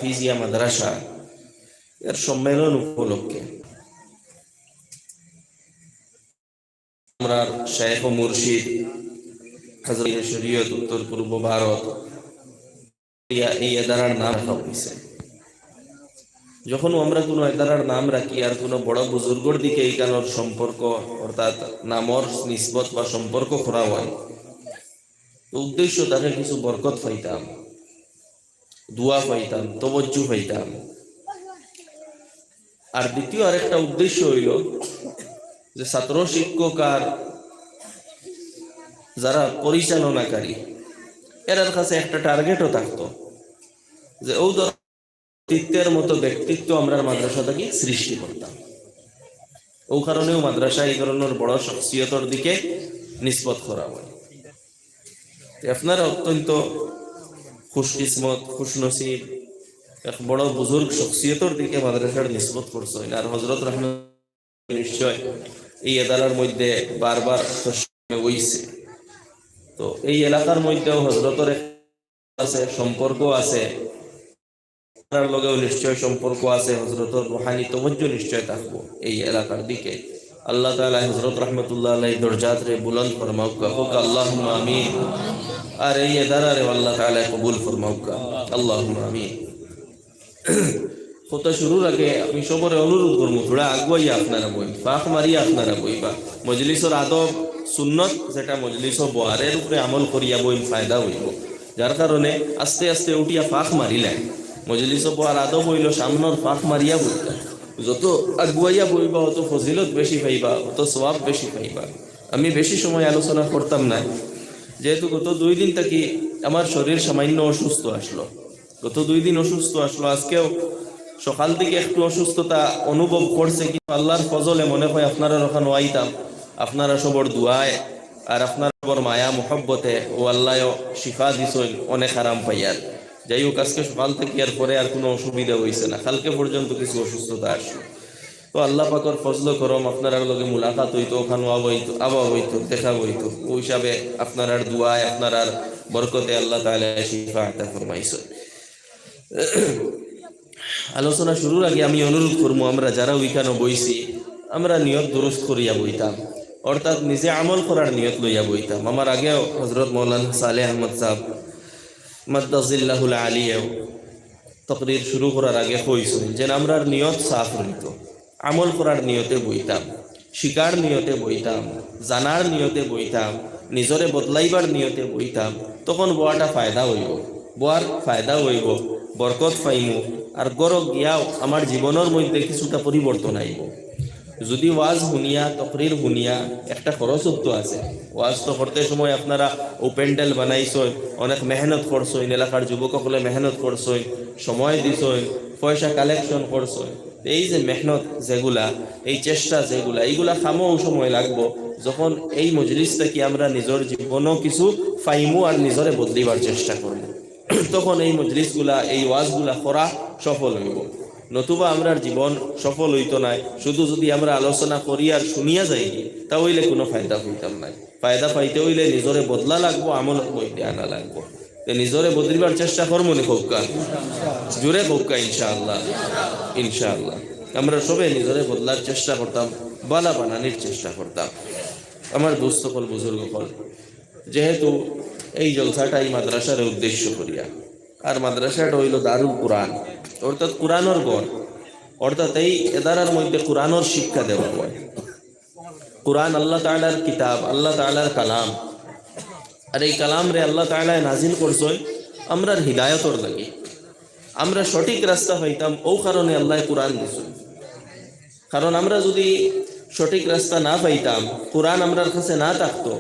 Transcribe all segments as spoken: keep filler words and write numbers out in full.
হাফিজিয়া মাদ্রাসা এর সম্মেলন উপলক্ষে আমরার শেখ ও মুর্শিদ হযরত শরীয়ত উত্তর পূর্ব ভারত ইয়া এই এদারার নাম রাখা হইছে। যখন আমরা কোনো এদারার নাম রাখি আর কোনো বড় বুজুর্গর দিকে এইখানোর সম্পর্ক অর্থাৎ নামর নিসবত বা সম্পর্ক করা হয়, তো উদ্দেশ্য থাকে কিছু বরকত পাইতাম, দোয়া পাইতাম, তওয়াজ্জু পাইতাম। আর দ্বিতীয় আরেকটা উদ্দেশ্য হইল যে ছাত্র শিক্ষক আর যারা পরিচালনাকারী এরার কাছে একটা টার্গেটও থাকতো যে ও ধর ব্যক্তিত্বের মতো ব্যক্তিত্ব আমরা মাদ্রাসা থাকি সৃষ্টি করতাম। ও কারণেও মাদ্রাসা এই ধরনের বড় শখসিয়তর দিকে নিসবত করা হয়। তো আপনারা অত্যন্ত খুশকিসমত, খুশনসিব, এক বড় বুজুর্গ শখসিয়তর দিকে মাদ্রাসার নিসবত করছেন। আর হযরত রহমান নিশ্চয় এই এদারার মধ্যে বারবার হইছে। তো এই এলাকার মধ্যেও হযরতর আছে, সম্পর্ক আছে, তার লগেও নিশ্চয় সম্পর্ক আছে, হযরতর রুহানি তওয়াজ্জু নিশ্চয় থাকবো এই এলাকার দিকে। আল্লাহ তাআলা হযরত রহমতুল্লাহ আলাইহির দরজাতরে বুলন্দ ফরমাউক্কা, কউক্কা আল্লাহুম্মা আমিন। আর এই এদারারে আল্লাহ তাআলা কবুল ফরমাউক্কা, আল্লাহুম্মা আমিন। কথা শুরুর আগে আমি সবরে অনুরোধ করবো, থোড়া আগুয়াইয়া আপনারা বইন, ফাঁক মারিয়া আপনারা বইবা। মজলিসর আদব, সুন্নত, যেটা মজলিসও বওয়ার, এর উপরে আমল করিয়া বইন, ফায়দা হইব। যার কারণে আস্তে আস্তে উঠিয়া ফাঁক মারিলেন। মজলিসও বওয়ার আদব হইল সামনর ফাঁক মারিয়া বইতা। যত আগুয়াইয়া বইবা, অত ফজিলত বেশি পাইবা, অত সওয়াব বেশি পাইবা। আমি বেশি সময় আলোচনা করতাম না, যেহেতু গত দুই দিন থাকি আমার শরীর সামান্য অসুস্থ আসলো। গত দুই দিন অসুস্থ আসলো, আজকেও সকাল থেকে একটু অসুস্থতা অনুভব করছে, কিন্তু আল্লাহর ফজলে মনে হয় আপনারা ওখানে আইতাম, আপনারা সবর দোয়ায় আর আপনারা সবর মায়া মোহব্বতে ও আল্লাহ শিফা দিছইন, অনেক আরাম পাইয়ার। যাই হোক, আজকে সকাল থেকে আর পরে আর কোনো অসুবিধা হইছে না, কালকে পর্যন্ত কিছু অসুস্থতা আসলো। তো আল্লাহ পাকর ফজল করম আপনারার লগে মুলাকাত হইতো, ওখানে আওয়া হইতো, আওয়া হইতো, দেখা হইতো। ওই হিসাবে আপনারার দোয়ায়, আপনারার বরকতে আল্লাহ তাআলা শিফা আতা ফরমাইছে। আলোচনা শুরুর আগে আমি অনুরোধ করবো, আমরা যারা ওইখানে বইছি, আমরা নিয়ত দুরুস্ত করিয়া বইতাম, অর্থাৎ নিজে আমল করার নিয়ত লইয়া বইতাম। আমার আগেও হযরত মৌলানা সালেহ আহমদ সাহেব মাদ্দাজিল্লাহুল আলিয়েও তকরির শুরু করার আগে কইছইন যে আমরার নিয়ত সাফ রইতো, আমল করার নিয়তে বইতাম, শিকার নিয়তে বইতাম, জানার নিয়তে বইতাম, নিজরে বদলাইবার নিয়তে বইতাম, তখন বওয়াটা ফায়দা হইব, বওয়ার ফায়দা হইব, বরকত পাইমু। আর গরক গিয়াও আমার জীবনের মধ্যে কিছুটা পরিবর্তন আইব। যদি ওয়াজ হুনিয়া, তকরির হুনিয়া, একটা খরচ তো আছে। ওয়াজ তো করতে সময় আপনারা ও প্যান্ডেল বানাইছইন, অনেক মেহনত করছইন, এলাকার যুবক সকলে মেহনত করছইন, সময় দিছইন, পয়সা কালেকশন করছইন। এই যে মেহনত যেগুলা, এই চেষ্টা যেগুলা, এইগুলা খামো সময় লাগবো। যখন এই মজলিস থাকি আমরা নিজের জীবনও কিছু পাইমু আর নিজরে বদলিবার চেষ্টা করবো, তখন এই মজলিসগুলা, এই ওয়াজগুলা করা সফল হইব। নতুবা আমরার জীবন সফল হইতো নায়। শুধু যদি আমরা আলোচনা করি আর শুনিয়া যাই, তা হইলে কোনো ফায়দা হইতাম নায়। ফায়দা পাইতে হইলে নিজরে বদলা লাগবো, আমল মধ্যে আনা লাগবো। তে নিজরে বদলিবার চেষ্টা করমু নি কউক্কা? জোরে কউক্কা, ইনশাআল্লাহ। ইনশাআল্লাহ। আমরা সবে নিজরে বদলার চেষ্টা করতাম, বালা বানানির চেষ্টা করতাম। আমার দোস্ত অকল, বুজুর্গ অকল, যেহেতু এই জলসাটা এই মাদ্রাসার উদ্দেশ্য করিয়া, আর মাদ্রাসাটা হইল দারুল কোরআন, অর্থাৎ কোরআনর ঘর, অর্থাৎ এই এদারার মধ্যে কোরআনর শিক্ষা দেওয়া হয়। কোরআন আল্লাহ তাআলার কিতাব, আল্লাহ তাআলার কালাম। আর এই কালামরে আল্লাহ তাআলায় নাজিল করছইন আমরার হিদায়তর লাগি, আমরা সঠিক রাস্তা পাইতাম, ও কারণে আল্লাহ কোরআন দিছইন। কারণ আমরা যদি সঠিক রাস্তা না পাইতাম, কোরআন আমরার কাছে না থাকতো,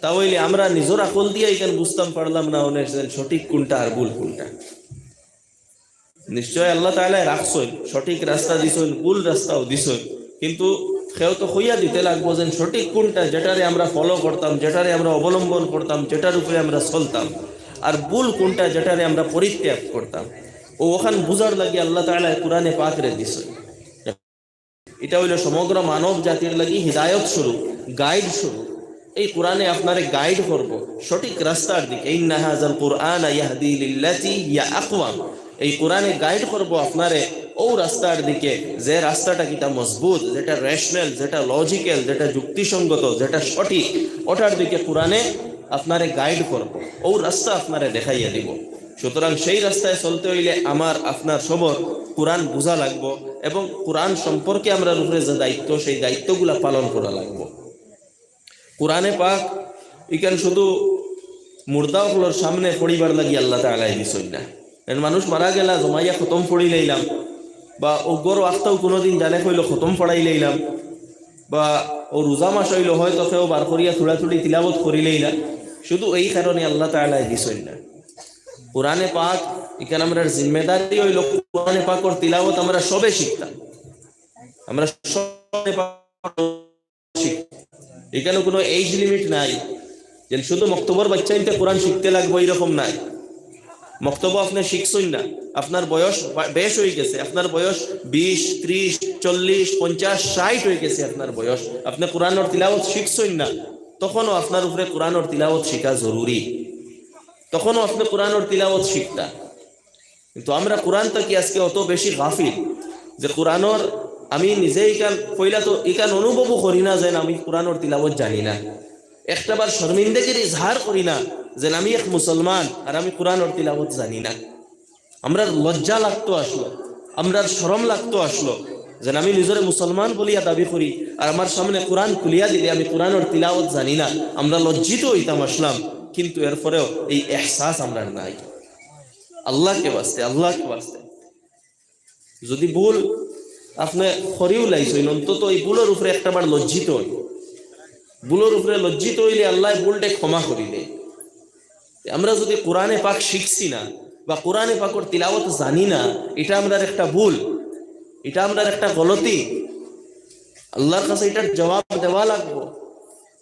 তা হইলে আমরা নিজর আকল দিয়া এখানে বুঝতাম পারলাম না অনেক যে সঠিক কোনটা আর ভুল কোনটা। নিশ্চয় আল্লাহ তাআলায় রাখছইন, সঠিক রাস্তা দিছইন, ভুল রাস্তাও দিছইন, কিন্তু কেউ তো কইয়া দিতে লাগবো যে সঠিক কোনটা, যেটারে আমরা ফলো করতাম, যেটারে আমরা অবলম্বন করতাম, যেটার উপরে আমরা চলতাম, আর ভুল কোনটা, যেটারে আমরা পরিত্যাগ করতাম। ও ওখান বুঝার লাগি আল্লাহ তাআলায় কোরআনে পাকরে দিছইন। এটা হইল সমগ্র মানব জাতির লাগি হিদায়ত স্বরূপ, গাইড স্বরূপ। এই কোরআনে আপনারে গাইড করব সঠিক রাস্তার দিকে। ইন্না হাযাল কুরআনা ইয়াহদি লিল্লাতি হিয়া আকওয়াম। এই কোরআনে গাইড করবো আপনারে ও রাস্তার দিকে, যে রাস্তাটা কিতা মজবুত, যেটা রেশনাল, যেটা লজিক্যাল, যেটা যুক্তিসঙ্গত, যেটা সঠিক, ওটার দিকে কোরআনে আপনারে গাইড করবো, ও রাস্তা আপনারে দেখাইয়া দিব। সুতরাং সেই রাস্তায় চলতে হইলে আমার আপনার সবর কোরআন বুঝা লাগবো এবং কোরআন সম্পর্কে আমরার উপরে যে দায়িত্ব, সেই দায়িত্বগুলা পালন করা লাগবো। কোরআনে পাক ইখান শুধু মুর্দা অকলর সামনে পড়িবার লাগি আল্লাহ তাআলায় দিছইন না। কারণ মানুষ মারা গেলা জমাইয়া খতম পড়ি লইলাম, বা অউ ঘরো আখতাউ কুনুদিন জানে কইলো খতম পড়াই লইলাম, বা অউ রোজা মাস অইলো হয়তো কেউ বার করিয়া থুড়া থুড়ি তিলাওয়াত করি লইলা, শুধু এই কারণে আল্লাহ তাআলায় দিছইন না। কোরআনে পাক ইখান আমরার জিম্মেদারি অইলো কোরআনে পাকর তিলাওয়াত আমরা সবে শিখতাম, আমরা সবে পাক শিখ-, ইখানো কুনু এজ লিমিট নাই যে শুধু মক্তবর বাচ্চাইন্তে কোরআন শিখতে লাগবো, এরকম নাই। মক্তবো আপনে শিখছইন না, আপনার বয়স বা-, বেশ অই গেছে, আপনার বয়স বিশ, ত্রিশ, চল্লিশ, পঞ্চাশ, ষাইট অই গেছে আপনার বয়স, আপনে কোরআনর তিলাওয়াত শিখছইন না, তখনও আপনার উপরে কোরআনর তিলাওয়াত শিখা জরুরি, তখনও আপনে কোরআনর তিলাওয়াত শিখতা। কিন্তু আমরা কোরআন থাকি আজকে অত বেশি গাফিল যে কোরআনর, আমি নিজে ইখান পয়লা তো ইখান অনুভবও করি না যেন আমি কোরআনর তিলাওয়াত জানি না। একটাবার শর্মিন্দেগির ইজহার করি না যেন আমি এক মুসলমান আর আমি কোরআনর তিলাওয়াত জানি না। আমরার লজ্জা লাগতো আসলো, আমরার শরম লাগতো আসলো যেন আমি নিজরে মুসলমান বলিয়া দাবি করি আর আমার সামনে কোরআন খুলিয়া দিলে আমি কোরআনর তিলাওয়াত জানি না। আমরা লজ্জিত অইতাম আসলাম, কিন্তু এরপরেও এই এহসাস আমরার নাই। আল্লাহকে বাঁচতে, আল্লাহকে বাঁচতে। যদি ভুল আপনে করিও লাইছইন, অন্তত এই ভুলর উপরে একটাবার লজ্জিত অই। ভুলর উপরে লজ্জিত অইলে আল্লায় ভুলটা ক্ষমা করিলে। আমরা যদি কোরআনে পাক শিখছি না বা কোরআনে পাকর তিলাওয়াত জানি না, ইটা আমরার একটা ভুল, ইটা আমরার একটা গলতি। আল্লাহর কাছে ইটার জবাব দেওয়া লাগবো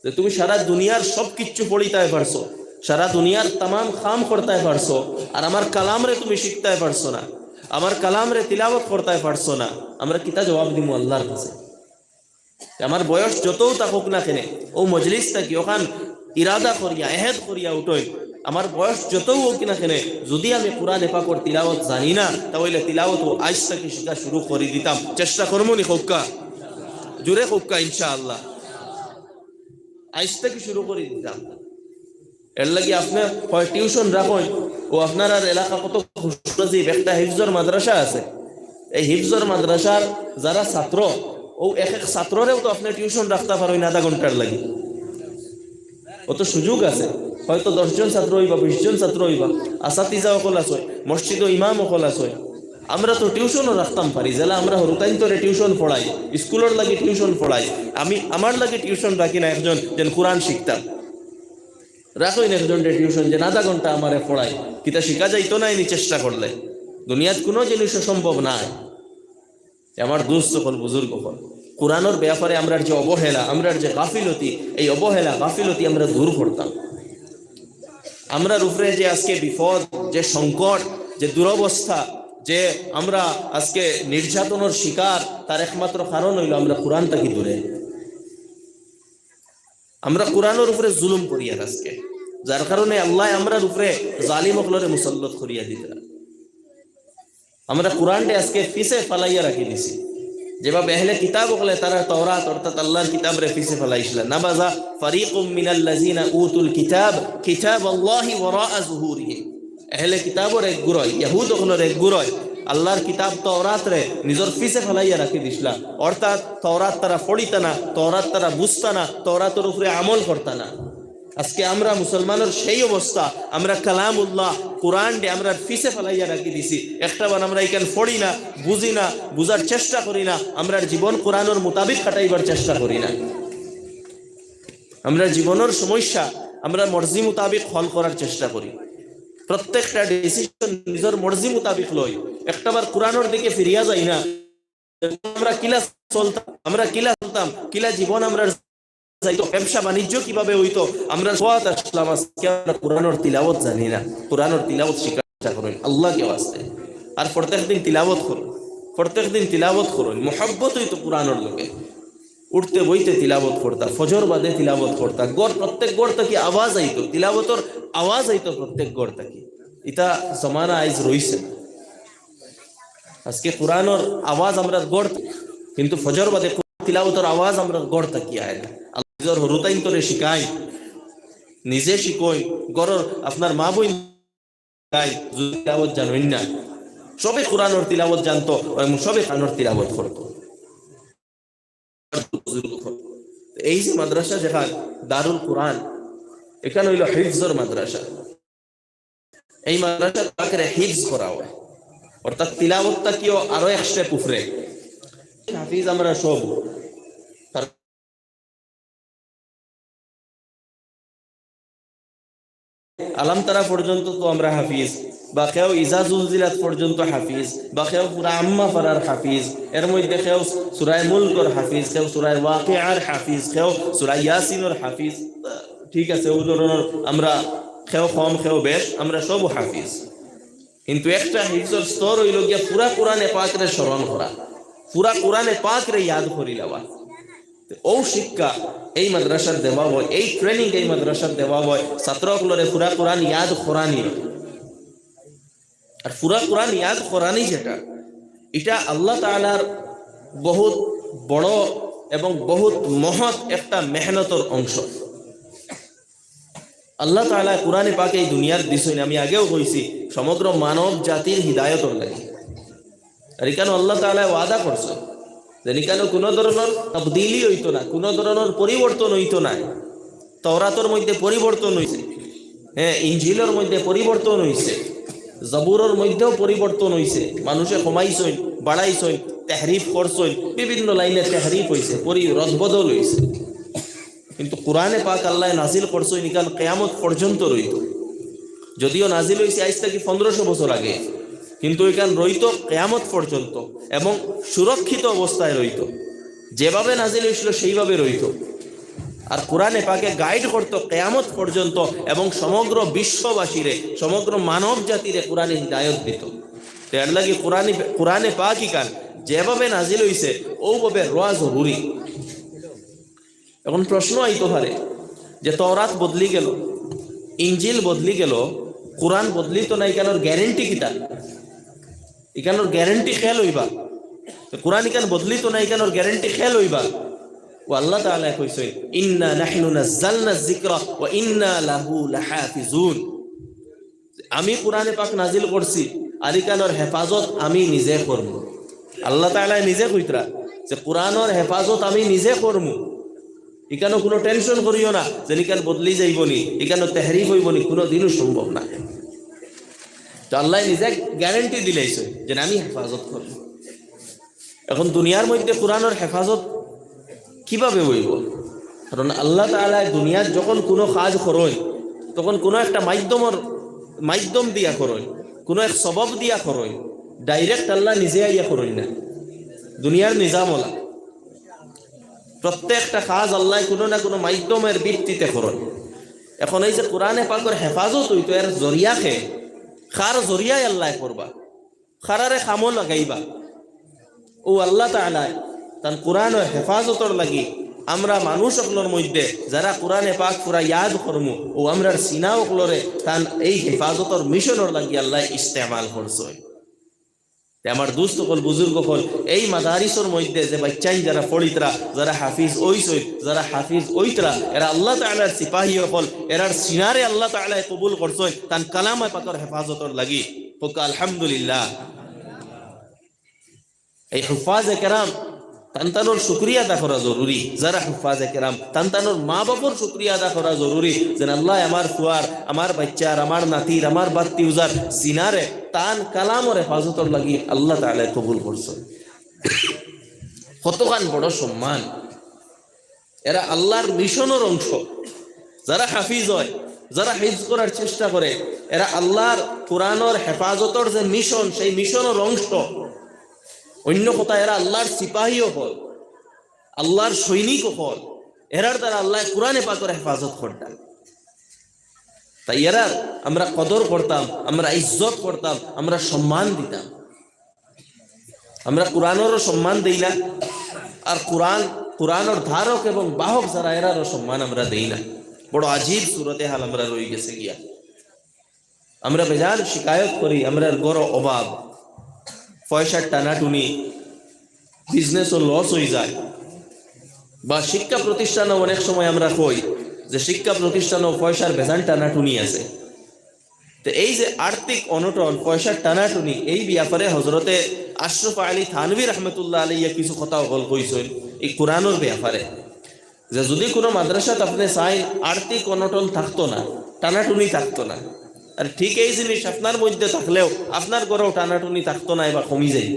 যে তুমি সারা দুনিয়ার সব কিচ্ছু পড়িতায় পারছো, সারা দুনিয়ার তামাম কাম করতায় পারছো, আর আমার কালামরে তুমি শিখতায় পারছো না, আমার কালামরে তিলাওয়াত করতায় পারছো না। আমরা কিতা জবাব দিমু আল্লাহর কাছে? আমার বয়স যতউ থাকুক না কেনে, অউ মজলিস থাকি অখান ইরাদা করিয়া, এহেদ করিয়া উঠইন, আমার বয়স যতউ অউক না কেনে, যদি আমি কোরআনে পাকর তিলাওয়াত জানি না, তা অইলে তিলাওয়াত অউ আইজ থাকি শিখা শুরু করি দিতাম। চেষ্টা করমু নি কউক্কা? জোরে কউক্কা ইনশাআল্লাহ। আইজ থাকি শুরু করি দিতাম। এর লাগি আপনে হয় টিউশন রাখইন, অউ আপনারার এলাকা কত খুশনসিব, একটা হিফজর মাদ্রাসা আছে। এই হিফজর মাদ্রাসার যারা ছাত্র, অউ এক এক ছাত্ররেও তো আপনে টিউশন রাখতা পারইন আধা ঘন্টার লাগি। অত সুযোগ আছে, হয়তো দশ জন ছাত্র অইবা, বিশ জন ছাত্র অইবা, আসাতিজা অকল আছে, মসজিদো ইমাম অকল আছে। আমরা তো টিউশনও রাখতাম পারি, যেলা আমরা হুরুতাইন্তরে টিউশন পড়াই, স্কুলর লাগি টিউশন পড়াই, আমি আমার লাগি টিউশন রাখি না একজন যেন কোরআন শিখতাম। রাখইন একজনরে টিউশন, যেন আধা ঘন্টা আমারে পড়াই। কিতা শিখা যাইতো নায় নি চেষ্টা করলে? দুনিয়াত কুনু জিনিস অসম্ভব নায়। এ আমার দোস্ত অকল, বুজুর্গ অকল, কোরআনর ব্যাপারে আমরার যে অবহেলা, আমরার যে গাফিলতি, এই অবহেলা গাফিলতি আমরা দূর করতাম। আমরার উপরে যে আজকে বিপদ, যে সংকট, যে দুরবস্থা, যে আমরা আজকে নির্যাতনর শিকার, তার একমাত্র কারণ অইলো আমরা কোরআন থাকি দূরে। আমরা কোরআনর উপরে জুলুম করিয়ার আজকে, যার কারণে আল্লায় আমরার উপরে জালিম অকলরে মুসল্লত করিয়া দিতরা। আমরা কোরআনরে আজকে পিছে ফালাইয়া রাখি দিছি। যেভাবে আহলে কিতাব অকলে তারা তওরাত অর্থাৎ আল্লাহর কিতাবরে পিছে ফালাইছিলা। নাবাযা ফারীকুম মিনাল্লাযীনা উতুল কিতাব কিতাবাল্লাহি ওয়ারাআ যুহুরিহিম। আহলে কিতাবর এক গুরয়, ইয়াহুদ অকলর এক গুরয় আল্লাহর কিতাব তওরাতরে নিজর পিছে ফালাইয়া রাখি দিছিলা। অর্থাৎ তওরাত তারা পড়িতা না, তওরাত তারা বুঝতা না, তওরাতর উপরে আমল করতা না। আজকে আমরা মুসলমানর সেই অবস্থা, আমরা কালামুল্লাহ, কোরআনরে আমরার পিছে ফালাইয়া রাখি দিছি। একটাবার আমরা ইখান পড়ি না, বুঝি না, বুঝার চেষ্টা করি না, আমরার জীবন কোরআনর মোতাবিক কাটাইবার চেষ্টা করি না। আমরার জীবনর সমস্যা আমরা মর্জি মোতাবিক হল করার চেষ্টা করি, প্রত্যেকটা ডিসিশন নিজর মর্জি মোতাবিক লই। একটাবার কোরআনর দিকে ফিরিয়া যাই না, আমরা কিলা চলতাম, আমরা কিলা চলতাম, কিলা জীবন আমরার যাইতো, ব্যবসা বাণিজ্য কিভাবে অইতো, আমরা কোয়াত আসলাম, আজকে আমরা কোরআনর তিলাওয়াত জানি না। কোরআনর তিলাওয়াত শিখার চেষ্টা করইন আল্লাহকে ওয়াস্তে। আর প্রত্যেক দিন তিলাওয়াত করইন, প্রত্যেক দিন তিলাওয়াত করইন, মহব্বত অইতো কোরআনর লগে। উঠতে বইতে তিলাওয়াত করতা, ফজর বাদে তিলাওয়াত করতা, ঘর, প্রত্যেক ঘর থাকি আওয়াজ আইতো, তিলাওয়াতর আওয়াজ আইতো প্রত্যেক ঘর থাকি। ইতা জমানা আইজ রইছে না। আজকে কোরআনর আওয়াজ আমরার ঘর থাকি, কিন্তু ফজর বাদে কোরআন তিলাওতর আওয়াজ আমরার ঘর থাকি আয় না। আল্লায় নিজর হুরুতাইন্তরে শিখাইন, নিজে শিখইন, ঘরর আপনার মা বইন শিখাইন, যদি তিলাওত জানইন না, সবে কোরআনর তিলাওত জানতো এবং সবে কোরআনর তিলাওত করতো। এই যে মাদ্রাসা যেখান দারুল কোরআন, এখান অইলো হিফজর মাদ্রাসা। এই মাদ্রাসাত পাকরে হিফজ করা অয়, অর্থাৎ তিলাওত থাকিও আরো এক step উপরে। হাফিজ আমরা সব, তার আলাম তারা পর্যন্ত তো আমরা হাফিজ, বা কেউ ইজা জুলজিলাত পর্যন্ত হাফিজ, বা কেউ সূরা আম্মা পারার হাফিজ, এর মধ্যে কেউ সূরায়ে মুলকর হাফিজ, কেউ সূরায়ে ওয়াকিয়ার হাফিজ, কেউ সূরা ইয়াসিনর হাফিজ। ঠিক আছে, অউ ধরনর আমরা কেউ কম কেউ বেশ, আমরা সব হাফিজ। কিন্তু একটা হিফজর স্তর অইলো গিয়া পুরা কোরআনে পাকরে স্মরণ করা, পুরা কোরআনে পাকরে ইয়াদ করি লওয়া। তে অউ শিক্ষা এই মাদ্রাসাত দেওয়া অয়, এই training এই মাদ্রাসাত দেওয়া অয়, ছাত্র অকলরে পুরা কোরআন ইয়াদ করানি। আর পুরা কোরআন ইয়াদ করানি যেটা, ইটা আল্লাহ তাআলার বহুত বড় এবং বহুত মহৎ একটা মেহনতর অংশ। আল্লাহ তাআলা কোরআনে পাকে এই দুনিয়াত দিছইন, আমি আগেও কইছি, সমগ্র মানব জাতির হিদায়তর লাগি। আর ইখানো আল্লাহ তাআলায় ওয়াদা করছইন যে ইখানো কুনু ধরনর তবদিলি অইতো না, কুনু ধরনর পরিবর্তন অইতো নায়। তওরাতর মধ্যে পরিবর্তন অইছে, হ্যাঁ, ইঞ্জিলর মধ্যে পরিবর্তন অইছে, জবুরর মধ্যেও পরিবর্তন অইছে, মানুষে কমাইছইন, বাড়াইছইন, তাহরিফ করছইন, বিভিন্ন লাইনে তাহরিফ অইছে, পরি-, রদবদল অইছে। কিন্তু কোরআনে পাক আল্লায় নাজিল করছইন, ইখান কিয়ামত পর্যন্ত রইতো। যদিও নাজিল অইছে আইজ থাকি পনেরোশো বছর আগে, কিন্তু ইখান রইতো কিয়ামত পর্যন্ত এবং সুরক্ষিত অবস্থায় রইতো। যেভাবে নাজিল অইছিল সেইভাবে রইতো। আর কোরআনে পাকে guide করতো কিয়ামত পর্যন্ত এবং সমগ্র বিশ্ববাসীরে, সমগ্র মানব জাতিরে কোরআনে হিদায়ত দিতো। তে এর লাগি কোরআনে, কোরআনে পাক ইখান যেভাবে নাজিল অইছে, অউভাবে রওয়া জরুরি। এখন প্রশ্ন আইতো পারে যে তওরাত বদলি গেল, ইঞ্জিল বদলি গেল, কোরআন বদলিতো না, ইখানোর guarantee কিতা? ইখানোর guarantee কে লইবা? তে কোরআন ইখান বদলিতো না, ইখানোর guarantee কে লইবা? অউ আল্লাহ তাআলায় কইছইন, "ইন্না নাহনু নাজ্জালনা যিকরা ওয়া ইন্না লাহু লাহাফিজুন।" আমি কোরআনে পাক নাজিল করছি, আর ইখানোর হেফাজত আমি নিজে করমু। আল্লাহ তাআলায় নিজে কইতরা যে কোরআনর হেফাজত আমি নিজে করমু। ইখানো কুনু tension করিও না যে ইখান বদলি যাইবো নি, ইখানো তাহরিফ অইবো নি, কুনুদিনও সম্ভব না। তো আল্লায় নিজে guarantee দিলাইছইন যে আমি হেফাজত করমু। এখন দুনিয়ার মধ্যে কোরআনর হেফাজত কিভাবে অইবো? কারণ আল্লাহ তাআলায় দুনিয়াত যখন কুনু কাজ করইন, তখন কুনু একটা মাধ্যমর, মাধ্যম দিয়া করইন, কুনু এক সবব দিয়া করইন, direct আল্লাহ নিজে আইয়া করইন না। দুনিয়ার নিজাম অলা, প্রত্যেকটা কাজ আল্লায় কুনু না কুনু মাধ্যমর ভিত্তিতে করইন। এখন এই যে কোরআনে পাকর হেফাজত অইতো, এর জরিয়া কে, কার জরিয়ায় আল্লায় করবা? কারারে কামো লাগাইবা? অউ আল্লাহ তাআলায় তান কোরআনর হেফাজতর লাগি আমরা মানুষ অকলর মধ্যে যারা কোরআনে পাক পুরা ইয়াদ করমু, অউ আমরার সিনা অকলরে তান এই হেফাজতর মিশনর লাগি আল্লায় ইস্তেমাল করছইন। তে আমার দোস্ত অকল, বুজুর্গ অকল, এই মাদারিসর মধ্যে যে বাইচ্চাইন যারা পড়িতরা, যারা হাফিজ অইছইন, যারা হাফিজ অইতরা, এরা আল্লাহ তাআলার সিপাহী অকল, এরার সিনারে আল্লাহ তাআলায় কবুল করছইন তান কালামে পাকর হেফাজতর লাগি। কউক্কা আলহামদুলিল্লাহ। এই হুফাজে কেরাম, তান তানোর শুকরিয়া আদা করা জরুরি। যারা হুফাজে কেরাম, তান তানোর মা বাপর শুকরিয়া আদা করা জরুরি, যেন আল্লায় আমার ফুয়ার, আমার বাইচ্চার, আমার নাতির, আমার বাত্তিউজার সিনারে তান কালামর হেফাজতর লাগি আল্লাহ তাআলায় কবুল করছইন। কতখান বড় সম্মান। এরা আল্লাহর মিশনর অংশ। যারা হাফিজ অয়, যারা হিফজ করার চেষ্টা করে, এরা আল্লাহর কোরআনর হেফাজতর যে মিশন, সেই মিশনর অংশ। অইন্য কথা, এরা আল্লাহর সিপাহী অকল, আল্লাহর সৈনিক অকল। এরার দ্বারা আল্লায় কোরআনে পাকর হেফাজত করতা। তাই এরার আমরা কদর করতাম, আমরা ইজ্জত করতাম, আমরা সম্মান দিতাম। আমরা কোরআনরও সম্মান দেই না, আর কোরআন, কোরআনর ধারক এবং বাহক যারা, এরারও সম্মান আমরা দেই না। বড় আজীব সুরতে হাল আমরা রই গেছে গিয়া। আমরা বেজান শিকায়ত করি, আমরার ঘরো অভাব, পয়সার টানাটুনি, বিজনেসও লস অই যায়, বা শিক্ষা প্রতিষ্ঠানও অনেক সময় আমরা কই যে শিক্ষা প্রতিষ্ঠানও পয়সার বেজান টানাটুনি আছে। তো এই যে আর্থিক অনটন, পয়সার টানাটুনি, এই ব্যাপারে হজরতে আশরাফ আলী থানভী রহমতুল্লাহ আলাইহি কিছু কথা অকল কইছইন এই কোরআনর ব্যাপারে, যে যদি কোনো মাদ্রাসাত আপনে চাইন আর্থিক অনটন থাকতো না, টানাটুনি থাকতো না, আর ঠিক এই জিনিস আপনার মধ্যে থাকলেও আপনার ঘরেও টানাটুনি থাকতো না, এবার কমি যাইব।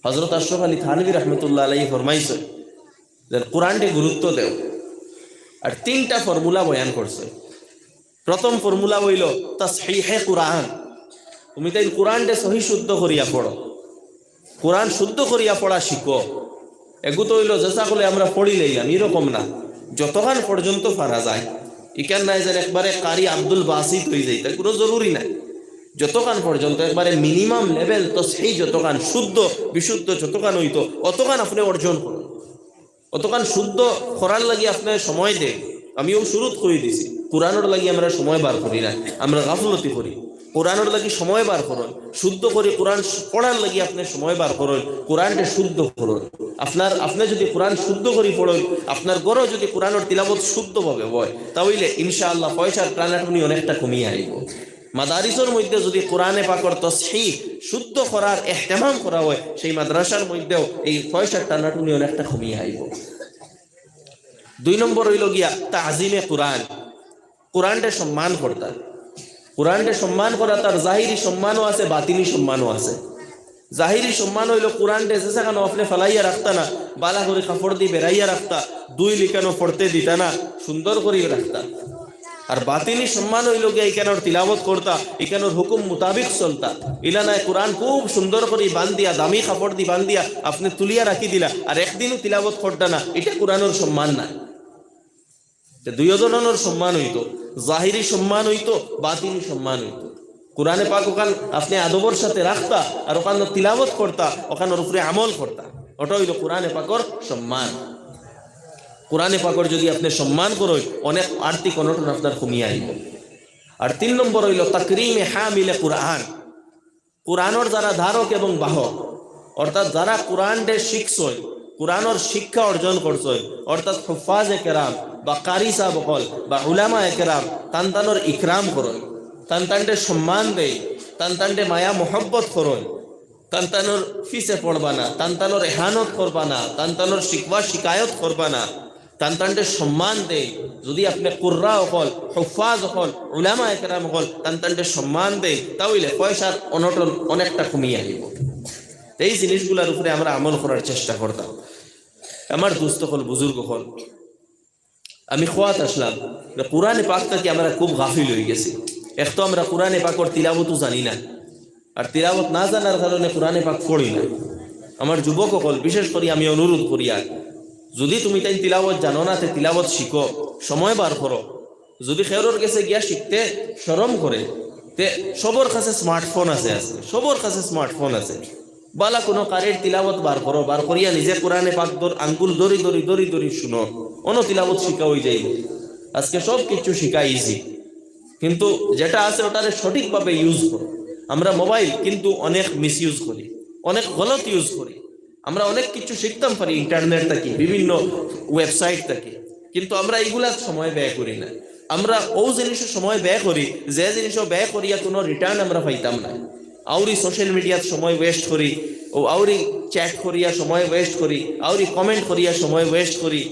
হজরত আশরাফ আলী থানভী রহমতুল্লাহ আলাইহি ফরমাইছইন যে কোরআনরে গুরুত্ব দেও, আর তিনটা ফর্মুলা বয়ান করছইন। প্রথম ফর্মুলা অইলো তাসহিহে কোরআন। তুমি তাইন কোরআনরে সহি শুদ্ধ করিয়া পড়ো, কোরআন শুদ্ধ করিয়া পড়া শিখো। এগু তো অইলো যে সকলে আমরা পড়ি লইলাম, এরকম না, যতখান পর্যন্ত পারা যায়। ইখান নায় যেন একবারে কারি আব্দুল বাসিত অই যাইতা, কোনো জরুরি নাই। যতখান পর্যন্ত একবারে মিনিমাম লেভেল তসহি যতখান শুদ্ধ বিশুদ্ধ যতখান অইতো, অতখান আপনে অর্জন করো। অতখান শুদ্ধ করার লাগি আপনে সময় দেইন। আমি অউ শুরুত কই দিছি, কোরআনর লাগি আমরা সময় বার করি না, আমরা গাফলতি করি। কোরআনর লাগি সময় বার করইন, শুদ্ধ করি কোরআন শ-, পড়ার লাগি আপনে সময় বার করইন, কোরআনরে শুদ্ধ করইন। আপনার, আপনে যদি কোরআন শুদ্ধ করি পড়ইন, আপনার ঘরো যদি কোরআনর তিলাওয়াত শুদ্ধভাবে অয়, তা অইলে ইনশাআল্লাহ পয়সার টানাটুনি অনেকটা কমিয়া আইব। মাদারিসর মধ্যে যদি কোরআনে পাকর তসহি শুদ্ধ করার এহতেমাম করা অয়, সেই মাদ্রাসার মধ্যেও এই পয়সার টানাটুনি অনেকটা কমিয়া আইব। দুই নম্বর অইলো গিয়া তাজিমে কোরআন, কোরআনরে সম্মান করতা। কোরআনরে সম্মান করা, তার জাহিরি সম্মানও আছে, বাতিনি সম্মানও আছে। জাহিরি সম্মান অইলো কোরআনরে যেসাখানো আপনে ফালাইয়া রাখতা না, বালা করি কাপড় দি বেড়াইয়া রাখতা, ধুইল ইখানো পড়তে দিতা না, সুন্দর করি রাখতা। আর বাতিনি সম্মান অইলো গিয়া ইখানোর তিলাওয়াত করতা, ইখানোর হুকুম মোতাবিক চলতা। ইলা নায় কোরআন খুব সুন্দর করি বান্ধিয়া, দামি কাপড় দি বান্ধিয়া আপনে তুলিয়া রাখি দিলা, আর একদিনও তিলাওয়াত করতা না, ইটা কোরআনর সম্মান নায়। তে দুই ধরনর সম্মান অইতো, জাহিরি সম্মান অইতো, বাতিনি সম্মান অইতো। কোরআনে পাক অখান আপনে আদবর সাথে রাখতা, আর অখান তিলাওয়াত করতা, অখানর উপরে আমল করতা। ওটা অইলো কোরআনে পাকর সম্মান। কোরআনে পাকর যদি আপনে সম্মান করইন, অনেক আর্থিক অনটন আপনার কমিয়া আইব। আর তিন নম্বর অইলো তাকরিমে হামিলে কোরআন। কোরআনর যারা ধারক এবং বাহক, অর্থাৎ যারা কোরআনরে শিখছইন, কোরআনর শিক্ষা অর্জন করছইন, অর্থাৎ হুফাজে কেরাম বা কারি সাব অকল বা উলামায়ে কেরাম, তান তানর ইকরাম করইন, তান তানরে সম্মান দেইন, তান তানরে মায়া মহব্বত করইন, তান তানর পিছে পড়বা না, তান তানর এহানত করবা না, তান তানর শিকওয়া শিকায়ত করবা না, তান তানরে সম্মান দেইন। যদি আপনে কুররা অকল, হুফাজ অকল, উলামায়ে কেরাম অকল তান তানরে সম্মান দেইন, তা অইলে পয়সার অনটন অনেকটা কমিয়া আইব। এই জিনিসগুলার উপরে আমরা আমল করার চেষ্টা করতাম। আমার দোস্ত অকল, বুজুর্গ অকল, আমি কওয়াত আসলাম যে কোরআনে পাক থাকি আমরা খুব গাফিল অই গেছি। এক তো আমরা কোরআনে পাকর তিলাওয়াতও জানি না, আর তিলাওয়াত না জানার কারণে কোরআনে পাক পড়ি না। আমার যুবক অকল, বিশেষ করি আমি অনুরোধ করিয়ার, যদি তুমি তাইন তিলাওয়াত জানো না, তে তিলাওয়াত শিখো, সময় বার করো। যদি কেউরর গেছে গিয়া শিখতে শরম করে, তে সবর কাছে স্মার্টফোন আছে, আছে, সবর কাছে স্মার্টফোন আছে। বালা কোনো কারির তিলাওয়াত বার করো, বার করিয়া নিজে কোরআনে পাক ধর-, আঙ্গুল ধরি ধরি ধরি ধরি শুনো, অনো তিলাওয়াত শিখা অই যাইব। আজকে সব কিছু শিখা ইজি, কিন্তু যেটা আছে ওটারে সঠিকভাবে ইউজ করো। আমরা মোবাইল কিন্তু অনেক মিসইউজ করি, অনেক গলত ইউজ করি। আমরা অনেক কিছু শিখতাম পারি ইন্টারনেট থাকি, বিভিন্ন ওয়েবসাইট থাকি, কিন্তু আমরা ইগুলাত সময় ব্যয় করি না। আমরা অউ জিনিসও সময় ব্যয় করি, যে জিনিসও ব্যয় করিয়া কোনো রিটার্ন আমরা পাইতাম না। আউরি সোশ্যাল মিডিয়াত সময় ওয়েস্ট করি, অউ আউরি চ্যাট করিয়া সময় ওয়েস্ট করি, আউরি কমেন্ট করিয়া সময় ওয়েস্ট করি,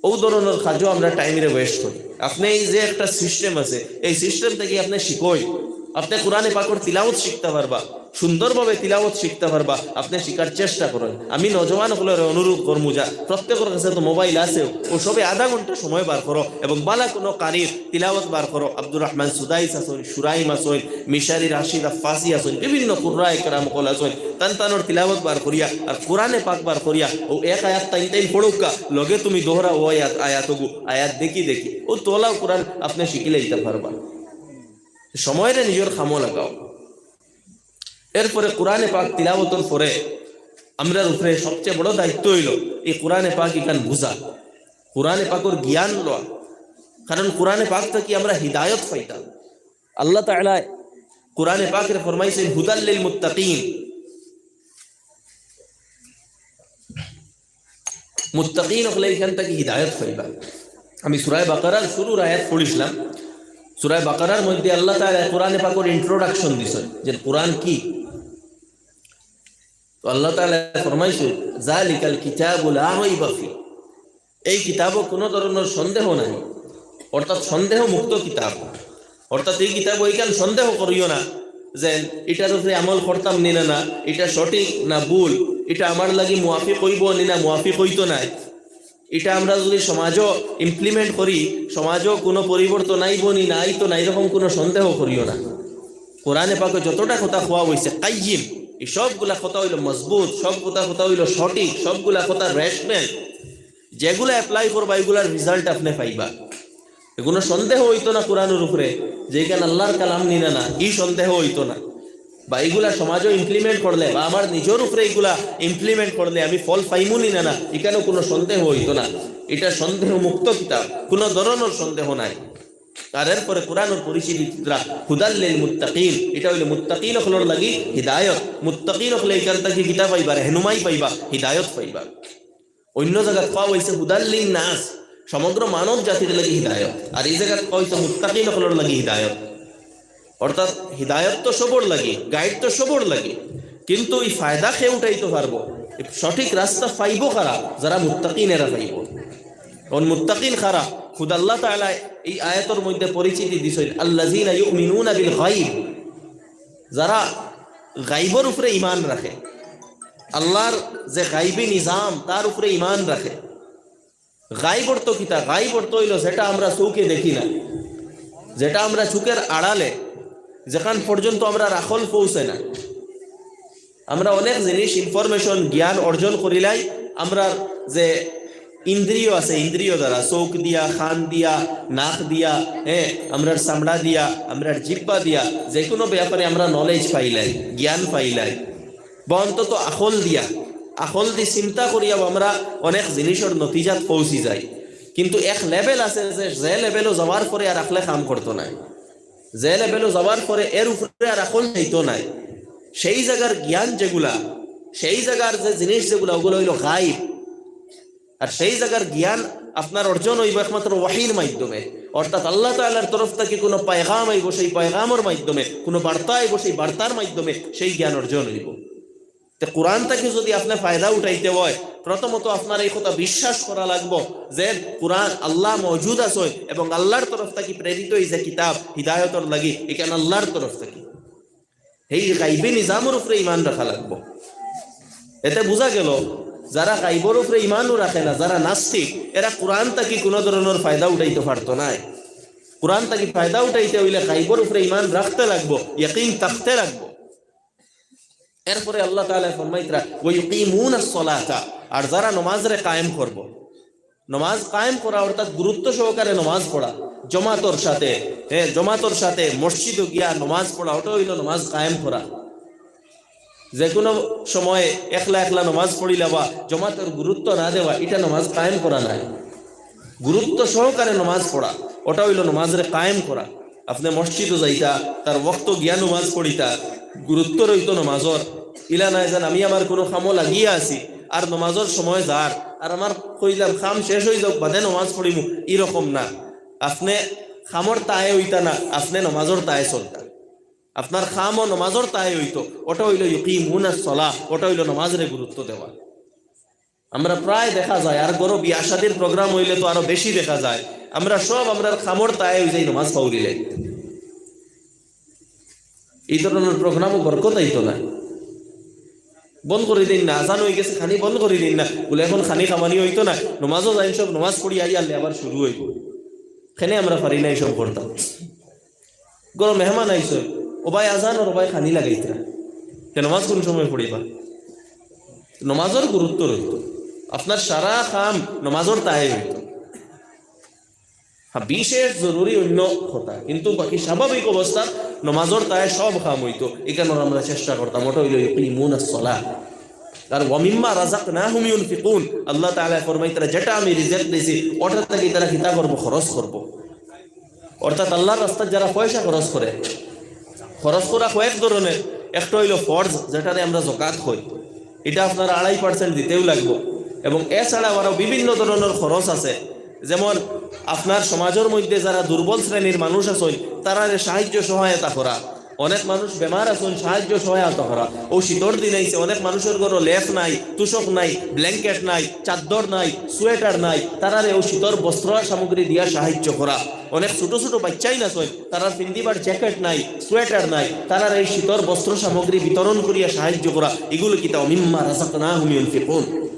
অউ ধরনর কাজও আমরা টাইমরে ওয়েস্ট করি। আপনে এই যে একটা সিস্টেম আছে, এই সিস্টেম থাকি আপনে শিখইন, আপনে কোরআনে পাকর তিলাওয়াত শিখতা পারবা, সুন্দরভাবে তিলাওয়াত শিখতা পারবা, আপনে শিখার চেষ্টা করইন। আমি নওজোয়ান অকলরে অনুরোধ করমু যা, প্রত্যেকর কাছে তো মোবাইল আছে, অউ সবে আধা ঘন্টা সময় বার করো এবং বালা কোনো কারির তিলাওয়াত বার করো। আব্দুর রহমান সুদাইস আছইন, সুরাইম আছইন, মিশারি রাশিদ আফফাসি আছইন, বিভিন্ন কুররা একরাম অকল আছইন, তান তানর তিলাওয়াত বার করিয়া আর কোরআনে পাক বার করিয়া অউ এক আয়াত তাইন তাইন পড়উক্কা, লগে তুমি দোহরাও আয়াত, আয়াতগু, আয়াত দেখি দেখি অউ তোলাও কোরআন আপনে শিখিলাইতা পারবা। সময়রে নিজর কামো লাগাও। এরপরে কোরআনে পাক তিলাওয়াতর পরে আমরার উপরে সবচেয়ে বড় দায়িত্ব অইলো এই কোরআনে পাক ইখান বুঝা, কোরআনে পাকর জ্ঞান লওয়া, কারণ কোরআনে পাক থাকি আমরা হিদায়ত পাইতাম। আল্লাহ তাআলায় কোরআনে পাকরে ফরমাইছইন, "হুদাল লিল মুত্তাকিন।" মুত্তাকিন অকলে ইখান থাকি হিদায়ত পাইবা। আমি সূরা বাকারার শুরুর আয়াত পড়ছিলাম। সূরা বাকারার মধ্যে আল্লাহ তাআলা কোরআনে পাকর ইন্ট্রোডাকশন দিছইন যে কোরআন কি। তো আল্লাহ তাআলা ফরমাইছইন, "যালিকাল কিতাবু লা রাইবা ফি।" এই কিতাবো কোনো ধরনের সন্দেহ নাই, অর্থাৎ সন্দেহ মুক্ত কিতাব। অর্থাৎ এই কিতাব ওইখান সন্দেহ করিও না যে ইটার উপরে আমল করতাম নি না, না, ইটা সঠিক না ভুল, ইটা আমার লাগি মুয়াফিক অইবো নি না মুয়াফিক অইতো নায়, ইটা আমরা যদি সমাজও ইমপ্লিমেন্ট করি, সমাজও কোনো পরিবর্তন আইবো নি না আইতো না, এরকম কোনো সন্দেহ করিও না। কোরআনে পাকে যতটা কথা কওয়া হইছে কাইয়িম, এই সবগুলা কথা হইলো মজবুত, সব কথা কথা হইলো সঠিক, সবগুলা কথা রেশনাল। যেগুলা অ্যাপ্লাই করবা, এগুলার রেজাল্ট আপনে পাইবা। এগুলো সন্দেহ হইতো না কোরআনের উপরে যে ইখান আল্লাহর কালাম নি না, না, ই সন্দেহ হইতো না। বা এগুলা সমাজও ইমপ্লিমেন্ট করলে বা আমার নিজের উপরে এগুলা ইমপ্লিমেন্ট করলে আমি ফল পাইমু নি না, না, ইখানো কোনো সন্দেহ হইতো না। ইটা সন্দেহ মুক্ত কিতাব, কোনো ধরনের সন্দেহ নাই। আর এরপরে কোরআনের পরিচিতি দিতরা হুদাল লিল মুত্তাকিন, ইটা হইলো মুত্তাকিন অকলর লাগি হিদায়ত। মুত্তাকিন অকলে ইখান থাকি কিতা পাইবা? রেহনুমাই পাইবা, হিদায়ত পাইবা। অন্য জাগাত কওয়া হইছে হুদাল লিন নাস, সমগ্র মানব জাতির লাগি হিদায়ত। আর এই জাগাত কওয়া হইছে মুত্তাকিন অকলর লাগি হিদায়ত। অর্থাৎ হিদায়ত তো সবর লাগি, গাইড তো সবর লাগি, কিন্তু এই ফায়দা কে উঠাইতো পারবো, এই সঠিক রাস্তা পাইবো কারা? যারা মুত্তাকিন এরা পাইবো। এখন মুত্তাকিন কারা? খুদ আল্লাহ তাআলা এই আয়াতর মধ্যে পরিচিতি দিছইন, "আল্লাযীনা ইউমিনুনা বিল গায়ব", যারা গাইবর উপরে ঈমান রাখে, আল্লাহর যে গাইবি নিজাম, তার উপরে ঈমান রাখে। গাইব অর্থ কিতা? গাইব অর্থ হইল যেটা আমরা চোখে দেখি না, যেটা আমরা চোখের আড়ালে, যেখান পর্যন্ত আমরার আকল পৌঁছে না। আমরা অনেক জিনিস, ইনফরমেশন, জ্ঞান অর্জন করিলাই আমরার যে ইন্দ্রিয় আছে, ইন্দ্রিয় দ্বারা, চোখ দিয়া, কান দিয়া, নাক দিয়া, হ্যাঁ, আমরার চামড়া দিয়া, আমরার জিহ্বা দিয়া, যে কোনো ব্যাপারে আমরা নলেজ পাইলাই, জ্ঞান পাইলাই, বা অন্তত আকল দিয়া, আকল দি চিন্তা করিয়াও আমরা অনেক জিনিসর নতিজাত পৌঁছি যাই। কিন্তু এক লেভেল আছে যে, যে লেভেলও যাওয়ার পরে আর আকলে কাম করতো নায়, যে লেভেলও যাওয়ার পরে এর উপরে আর আকল যাইতো নায়। সেই জাগার জ্ঞান যেগুলা, সেই জাগার যে জিনিস যেগুলা, ওগুলা হইল গাইব। আর সেই জাগার জ্ঞান আপনার অর্জন হইব একমাত্র ওয়াহির মাধ্যমে, অর্থাৎ আল্লাহ তাআলার তরফ থাকি কোনো পয়গাম আইব, সেই পয়গামর মাধ্যমে, কোনো বার্তা আইব, সেই বার্তার মাধ্যমে সেই জ্ঞান অর্জন হইব। তে কোরআন থাকি যদি আপনে ফায়দা উঠাইতে হয়, প্রথমত আপনার এই কথা বিশ্বাস করা লাগবো যে কোরআন আল্লাহ মওজুদ আছে এবং আল্লাহর তরফ থাকি প্রেরিত এই যে কিতাব হিদায়তর লাগি, ইখান আল্লাহর তরফ থাকি। এই গাইবি নিজামর উপরে ঈমান রাখা লাগবো। এতে বুঝা গেল, যারা গাইবর উপরে ঈমানও রাখে না, যারা নাস্তিক, এরা কোরআন থাকি কোনো ধরনের ফায়দা উঠাইতে পারতো নায়। কোরআন থাকি ফায়দা উঠাইতে হইলে গাইবর উপরে ঈমান রাখতে লাগবো, ইয়াকিন থাকতে লাগবো। এরপরে আল্লাহ তাআলা ফরমাইতরা, "ওয়া ইউকিমুনাস সালাতা", আর যারা নমাজরে কায়েম করবো, নমাজ কায়েম করা অর্থাৎ গুরুত্ব সহকারে নমাজ পড়া, জমাতর সাথে, হ্যাঁ, জমাতর সাথে মসজিদো গিয়া নমাজ পড়া, ওটা হইল নমাজ কায়েম করা। যে কোনো সময়ে একলা একলা নমাজ পড়িলা বা জমাতর গুরুত্ব না দেওয়া, এটা নমাজ কায়েম করা নায়। গুরুত্ব সহকারে নমাজ পড়া, ওটা হইল নমাজরে কায়েম করা। আপনে মসজিদো যাইতা, তার ওয়াক্ত গিয়া নমাজ পড়িতা, গুরুত্ব রইতো নমাজর। ইলা নায় যেন আমি আমার কোনো কামো লাগিয়া আছি, আর নমাজর সময় যার, আর আমার কইলাম কাম শেষ হই যাউক বাদে নমাজ পড়িমু, এরকম না। আপনে কামর তায়ে হইতা না, আপনে নমাজর তায়ে চলতা। আপনার কামও নমাজর তায়ে হইতো, ওটা হইল ইউকিমুনাস সালাহ, ওটা হইল নমাজরে গুরুত্ব দেওয়া। আমরা প্রায় দেখা যায়, আর ঘরো বিয়া শাদির প্রোগ্রাম হইলে তো আরো বেশি দেখা যায়, আমরা সব আমরার কামর তায়ে হই যাই নমাজ পাউরিলে। এই ধরনের প্রোগ্রামও বরকত আইতো না। বন্ধ করি দিন না, আজান হয়ে গেছে, খানি বন্ধ করি দিন না, বলে এখন খানি খামানি হইতো না, নমাজও যাই সব, নমাজ পড়ি আই আনলে আবার শুরু হইব। কেনে আমরা পারি না এইসব করতাম। ঘরো মেহমান আইছে, "ও ভাই আজান, ও ভাই খানি লাগাইতরা, তে নমাজ কোন সময় পড়িবা?" নমাজর গুরুত্ব রইতো, আপনার সারা কাম নমাজর তায়ে হইতো। হ্যাঁ, বিশেষ জরুরি অন্য কথা, কিন্তু বাকি স্বাভাবিক অবস্থা নমাজর তায়ে সব কাম হইতো। এখানে আমরা চেষ্টা করতাম, ওটা হইল ইউকিমুনাস সালাহ। আর "ওয়া মিম্মা রাযাকনাহুম ইউনফিকুন", আল্লাহ তাআলা ফরমাইতরা, "যেটা আমি রিজিক দিছি, ওটা থাকি তারা কিতা করবো? খরচ করবো।" অর্থাৎ আল্লাহর রাস্তাত যারা পয়সা খরচ করে, খরচ করা কয়েক ধরনের। একটা হইল ফরজ, যেটারে আমরা যাকাত কই, এটা আপনার আড়াই পার্সেন্ট দিতেও লাগবো। এবং এছাড়াও আরো বিভিন্ন ধরনর খরচ আছে। যেমন, আপনার সমাজর মধ্যে যারা দুর্বল শ্রেণীর মানুষ আছইন, তারারে সাহায্য সহায়তা করা। অনেক মানুষ বেমার আছইন, সাহায্য সহায়তা করা। অউ শীতর দিন আইছে, অনেক মানুষর ঘরো লেপ নাই, তুষক নাই, ব্ল্যাঙ্কেট নাই, চাদ্দর নাই, সোয়েটার নাই, তারারে অউ শীতর বস্ত্র সামগ্রী দিয়া সাহায্য করা। অনেক ছোট ছোট বাচ্চাইন আছইন, তারার পিন্দিবার জ্যাকেট নাই, সোয়েটার নাই, তারারে এই শীতর বস্ত্র সামগ্রী বিতরণ করিয়া সাহায্য করা। ইগুলো কিতা? ওমিম্মা রাযাকনাহুম ইউনফিকুন।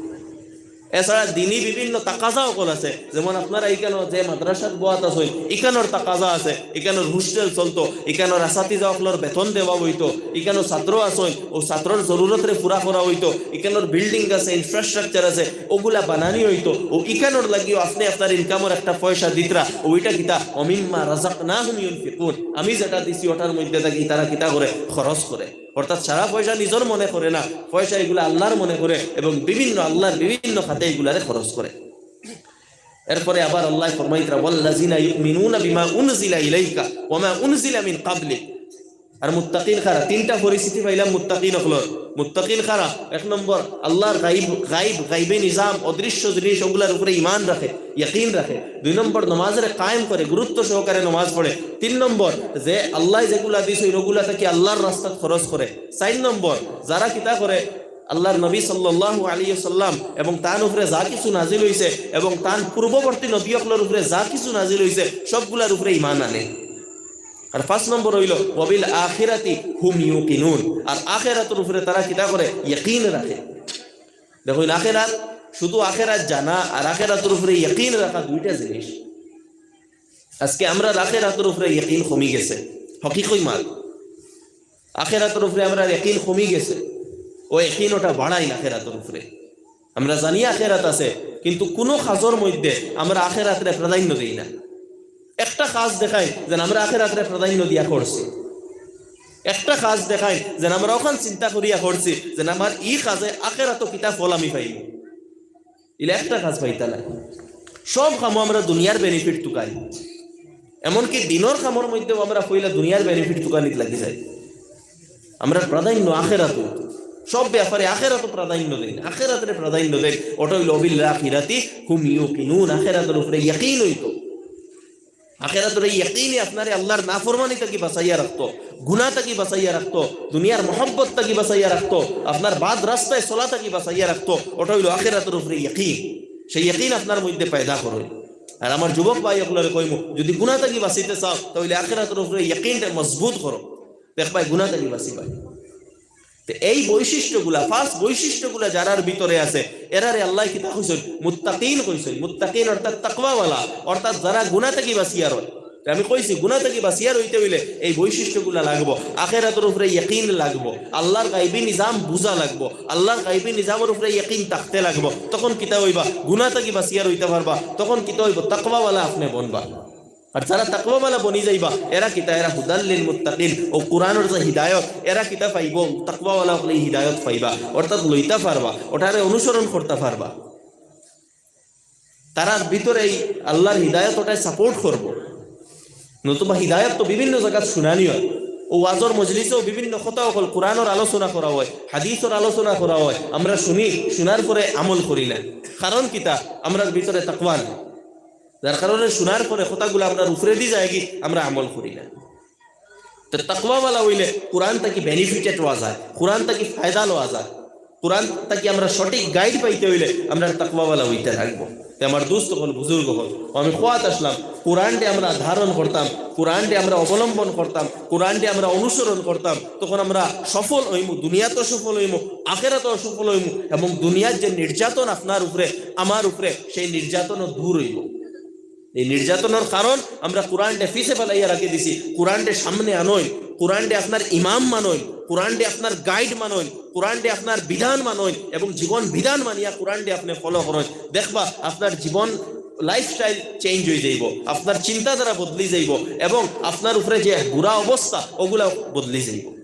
এছাড়া দিনই বিভিন্ন তাকাজা অকল আছে, যেমন আপনারা ইকানো যে মাদ্রাসাত বওয়াত আছইন, ইকানোর তাকাজা আছে, ইকানোর হোস্টেল চলতো, ইকানোর আসাতিজা অকলর বেতন দেওয়া অইতো, ইকানো ছাত্র আছইন, অউ ছাত্রর জরুরতরে পুরা করা অইতো, ইকানোর বিল্ডিং আছে, ইনফ্রাস্ট্রাকচার আছে, অগুলা বানানি অইতো, অউ ইকানোর লাগিও আপনে আপনার ইনকামর একটা পয়সা দিতরা, অউ ইটা কিতা? ওমিম্মা রাযাকনাহুম ইউনফিকুন। আমি যেটা দিছি ওটার মধ্যে থাকি তারা কিতা করে? খরচ করে। অর্থাৎ সারা পয়সা নিজর মনে করে না, পয়সা ইগুলা আল্লার মনে করে এবং বিভিন্ন আল্লার বিভিন্ন খাতে ইগুলারে খরচ করে। এরপরে আবার আল্লায় ফরমাইতরা, "ওয়াল্লাযিনা ইউমিনুনা বিমা উনজিলা ইলাইকা ওয়া মা উনজিলা মিন ক্বাবলিক।" আর মুত্তাকিন কারা? তিনটা পরিস্থিতি পাইলাম মুত্তাকিন অকলর। মুত্তাকিন কারা? এক নম্বর, আল্লার গাইব, গাইব, গাইবে নিজাম, অদৃশ্য জিনিস, অগুলার উপরে ঈমান রাখে, ইয়াকিন রাখে। দুই নম্বর, নমাজরে কায়েম করে, গুরুত্ব সহকারে নমাজ পড়ে। তিন নম্বর, যে আল্লায় যেগুলা দিছইন, অগুলা থাকি আল্লার রাস্তাত খরচ করে। চাইর নম্বর, যারা কিতা করে, আল্লার নবী সাল্লাল্লাহু আলাইহি ওয়াসাল্লাম এবং তান উপরে যা কিছু নাজিল অইছে এবং তান পূর্ববর্তী নবী অকলর উপরে যা কিছু নাজিল অইছে, সবগুলার উপরে ঈমান আনে। আর পাঁচ নম্বর অইলো, "ওয়াবিল আখিরাতি হুম ইউকিনুন।" আর আখেরাতর উপরে তারা কিতা করে? ইয়াকিন রাখে। দেখইন, আখেরাত, শুধু আখেরাত জানা আর আখেরাতর উপরে ইয়াকিন রাখা দুইটা জিনিস। আজকে আমরার আখেরাতর উপরে ইয়াকিন কমি গেছে, হকিকই মাত। আখেরাতর উপরে আমরার ইয়াকিন কমি গেছে, অউ ইয়াকিন ওটা বাড়াইন আখেরাতর উপরে। আমরা জানি আখেরাত আছে, কিন্তু কুনু কাজর মধ্যে আমরা আখেরাতরে প্রাধান্য দেই না। একটা কাজ দেখাইন যেন আমরা আখেরাতরে প্রাধান্য দিয়া করছি, একটা কাজ দেখাইন যেন আমরা অখান চিন্তা করিয়া করছি যেন আমার ই কাজে আখেরাতো কিতা ফল আমি পাইমু। ইলা একটা কাজ পাইতা না। সব কামো আমরা দুনিয়ার বেনিফিট তুকাই, এমনকি দিনর কামর মধ্যেও আমরা পয়লা দুনিয়ার বেনিফিট তুকানিত লাগি যাই। আমরা প্রাধান্য আখেরাতো, সব ব্যাপারে আখেরাতো প্রাধান্য দেই, আখেরাতরে প্রাধান্য দেই। ওটা অইলো "ওয়াবিল আখিরাতি হুম ইউকিনুন", আখেরাতর উপরে ইয়াকিন অইতো। আখেরাতর এই ইয়াকিনে আপনারে আল্লার নাফরমানি থাকি বাঁচাইয়া রাখতো, গুনাহ থাকি বাঁচাইয়া রাখতো, দুনিয়ার মহব্বত থাকি বাঁচাইয়া রাখতো, আপনার বাদ রাস্তায় চলা থাকি বাঁচাইয়া রাখতো। ওটা অইলো আখেরাতর উপরে ইয়াকিন। সেই ইয়াকিন আপনার মধ্যে পয়দা করইন। আর আমার যুবক ভাই অকলরে কইমু, যদি গুনাহ থাকি বাঁচিতে চাও, তাইলে আখেরাতর উপরে ইয়াকিনটা মজবুত করো, দেখবায় গুনাহ থাকি বাঁচিবায়। তে এই বৈশিষ্ট্যগুলা, পাঁচ বৈশিষ্ট্যগুলা যারার ভিতরে আছে, এরারে আল্লায় কিতা কইছইন? মুত্তাকিন কইছইন। মুত্তাকিন অর্থাৎ তাকওয়াওয়ালা, অর্থাৎ যারা গুনাহ থাকি বাঁচিয়া রয়। তে আমি কইছি, গুনাহ থাকি বাঁচিয়া রইতে অইলে এই বৈশিষ্ট্যগুলা লাগবো। আখেরাতর উপরে ইয়াকিন লাগবো, আল্লার গাইবি নিজাম বুঝা লাগবো, আল্লার গাইবি নিজামর উপরে ইয়াকিন থাকতে লাগবো। তখন কিতা অইবা? গুনাহ থাকি বাঁচিয়া রইতা পারবা। তখন কিতা অইবো? তাকওয়াওয়ালা আপনে বনবা। আর যারা তাকওয়াওয়ালা বনি যাইবা, এরা কিতা? এরা হুদাল লিল মুত্তাকিন, অউ কুরআনর যে হিদায়ত, এরা কিতা পাইবো? তাকওয়াওয়ালা অকলে ই হিদায়ত পাইবা, অর্থাৎ লইতা পারবা, ওটারে অনুসরণ করতা পারবা। তারার ভিতরে এই আল্লার হিদায়ত ওটায় সাপোর্ট করবো। নতুবা হিদায়ত তো বিভিন্ন জাগাত শুনানি অয়, অউ ওয়াজর মজলিসেও বিভিন্ন কথা অকল, কুরআনর আলোচনা করা অয়, হাদিসর আলোচনা করা অয়, আমরা শুনি, শুনার পরে আমল করি না। কারণ কিতা? আমরার ভিতরে তাকওয়া নাই। যার কারণে শুনার পরে কথাগুলা আমরার উপরেদি যায়গি, আমরা আমল করি না। তে তাকওয়াওয়ালা অইলে কুরআন থাকি বেনিফিটেড অওয়া যায়, কুরআন থাকি ফায়দা লওয়া যায়, কুরআন থাকি আমরা সঠিক গাইড পাইতে অইলে আমরা তাকওয়াওয়ালা অইতে লাগবো। তে আমার দোস্ত অকল, বুজুর্গ অকল, আমি কওয়াত আসলাম, কুরআনরে আমরা ধারণ করতাম, কুরআনরে আমরা অবলম্বন করতাম, কুরআনরে আমরা অনুসরণ করতাম, তখন আমরা সফল অইমু, দুনিয়াতও সফল অইমু, আখেরাতও সফল অইমু, এবং দুনিয়ার যে নির্যাতন আপনার উপরে, আমার উপরে, সেই নির্যাতনও দূর অইবো। এই নির্যাতনর কারণ আমরা কুরআনরে পিছে ফালাইয়া রাখি দিছি। কুরআনরে সামনে আনইন, কুরআনরে আপনার ইমাম মানইন, কুরআনরে আপনার গাইড মানইন, কুরআনরে আপনার বিধান মানইন এবং জীবন বিধান মানিয়া কুরআনরে আপনে ফলো করইন। দেখবা আপনার জীবন, লাইফস্টাইল চেঞ্জ অই যাইবো, আপনার চিন্তাধারা বদলি যাইবো এবং আপনার উপরে যে বুরা অবস্থা অগুলা বদলি যাইবো।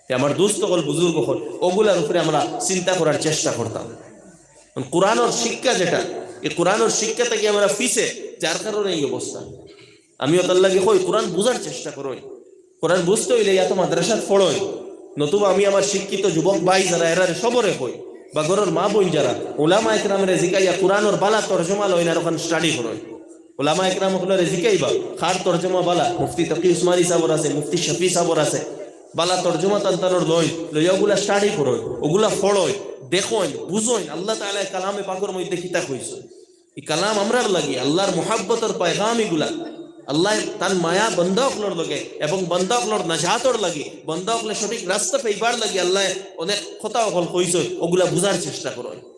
তে আমার দোস্ত অকল, বুজুর্গ অকল, অগুলার উপরে আমরা চিন্তা করার চেষ্টা করতাম। কারণ কুরআনর শিক্ষা যেটা, এই কুরআনর শিক্ষা থাকি আমরা পিছে, যার কারণে এই অবস্থা। আমি অতার লাগি কই, কুরআন বুঝার চেষ্টা করইন। কুরআন বুঝতে অইলে ইয়া তো মাদ্রাসাত পড়ইন, নতুবা আমি আমার শিক্ষিত যুবক ভাই যারা, এরারে সবরে কই, বা ঘরর মা বইন যারা, উলামা একরামরে জিকাইয়া কুরআনর বালা তর্জমা লইন আর অখান স্টাডি করইন। উলামা একরাম অকলরে জিকাইবা, কার তর্জমা বালা? মুফতি তকি উসমানী সাবর আছে, মুফতি শফি সাবর আছে, বালা তর্জমা তান তানর লইন, লইয়া অগুলা স্টাডি করইন, অগুলা পড়ইন, দেখইন, বুঝইন, আল্লাহ তাআলায় কালামে পাকর মধ্যে কিতা কইছইন। ই কালাম আমরার লাগি, আল্লাহর মুহাব্বতর পয়গাম ইগুলা। আল্লায় তান মায়া বন্দা অকলর লগে এবং বন্দা অকলর নাজাতর লাগি, বন্দা অকলে সঠিক রাস্তা পাইবার লাগি আল্লায় অনেক কথা অকল কইছইন, অগুলা বুঝার চেষ্টা করইন।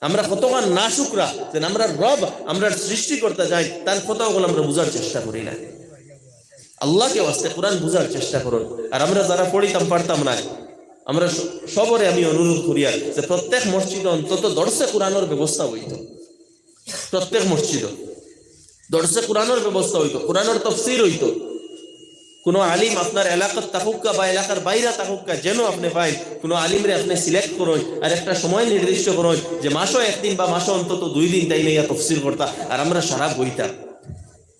আমরা কতখান নাশুকরা, যেন আমরার রব, আমরার সৃষ্টিকর্তা যাইন, তান কথা অকল আমরা বুঝার চেষ্টা করি না। আল্লাহকে ওয়াস্তে কুরআন বুঝার চেষ্টা করইন। আর আমরা যারা পড়িতাম পারতাম না, আমরা স-, সবরে আমি অনুরোধ করিয়ার যে প্রত্যেক মসজিদো অন্তত দরসে কুরআনর ব্যবস্থা অইতো। প্রত্যেক মসজিদো দরসে কুরআনর ব্যবস্থা অইতো, কুরআনর তফসির অইতো। কুনু আলিম আপনার এলাকাত থাকউক্কা বা এলাকার বাইরে থাকউক্কা, যেন আপনে পাইন, কুনু আলিমরে আপনে সিলেক্ট করইন, আর একটা সময় নির্দিষ্ট করইন যে মাসো একদিন বা মাসো অন্তত দুই দিন তাইন আইয়া তফসির করতা, আর আমরা সারা বইতাম।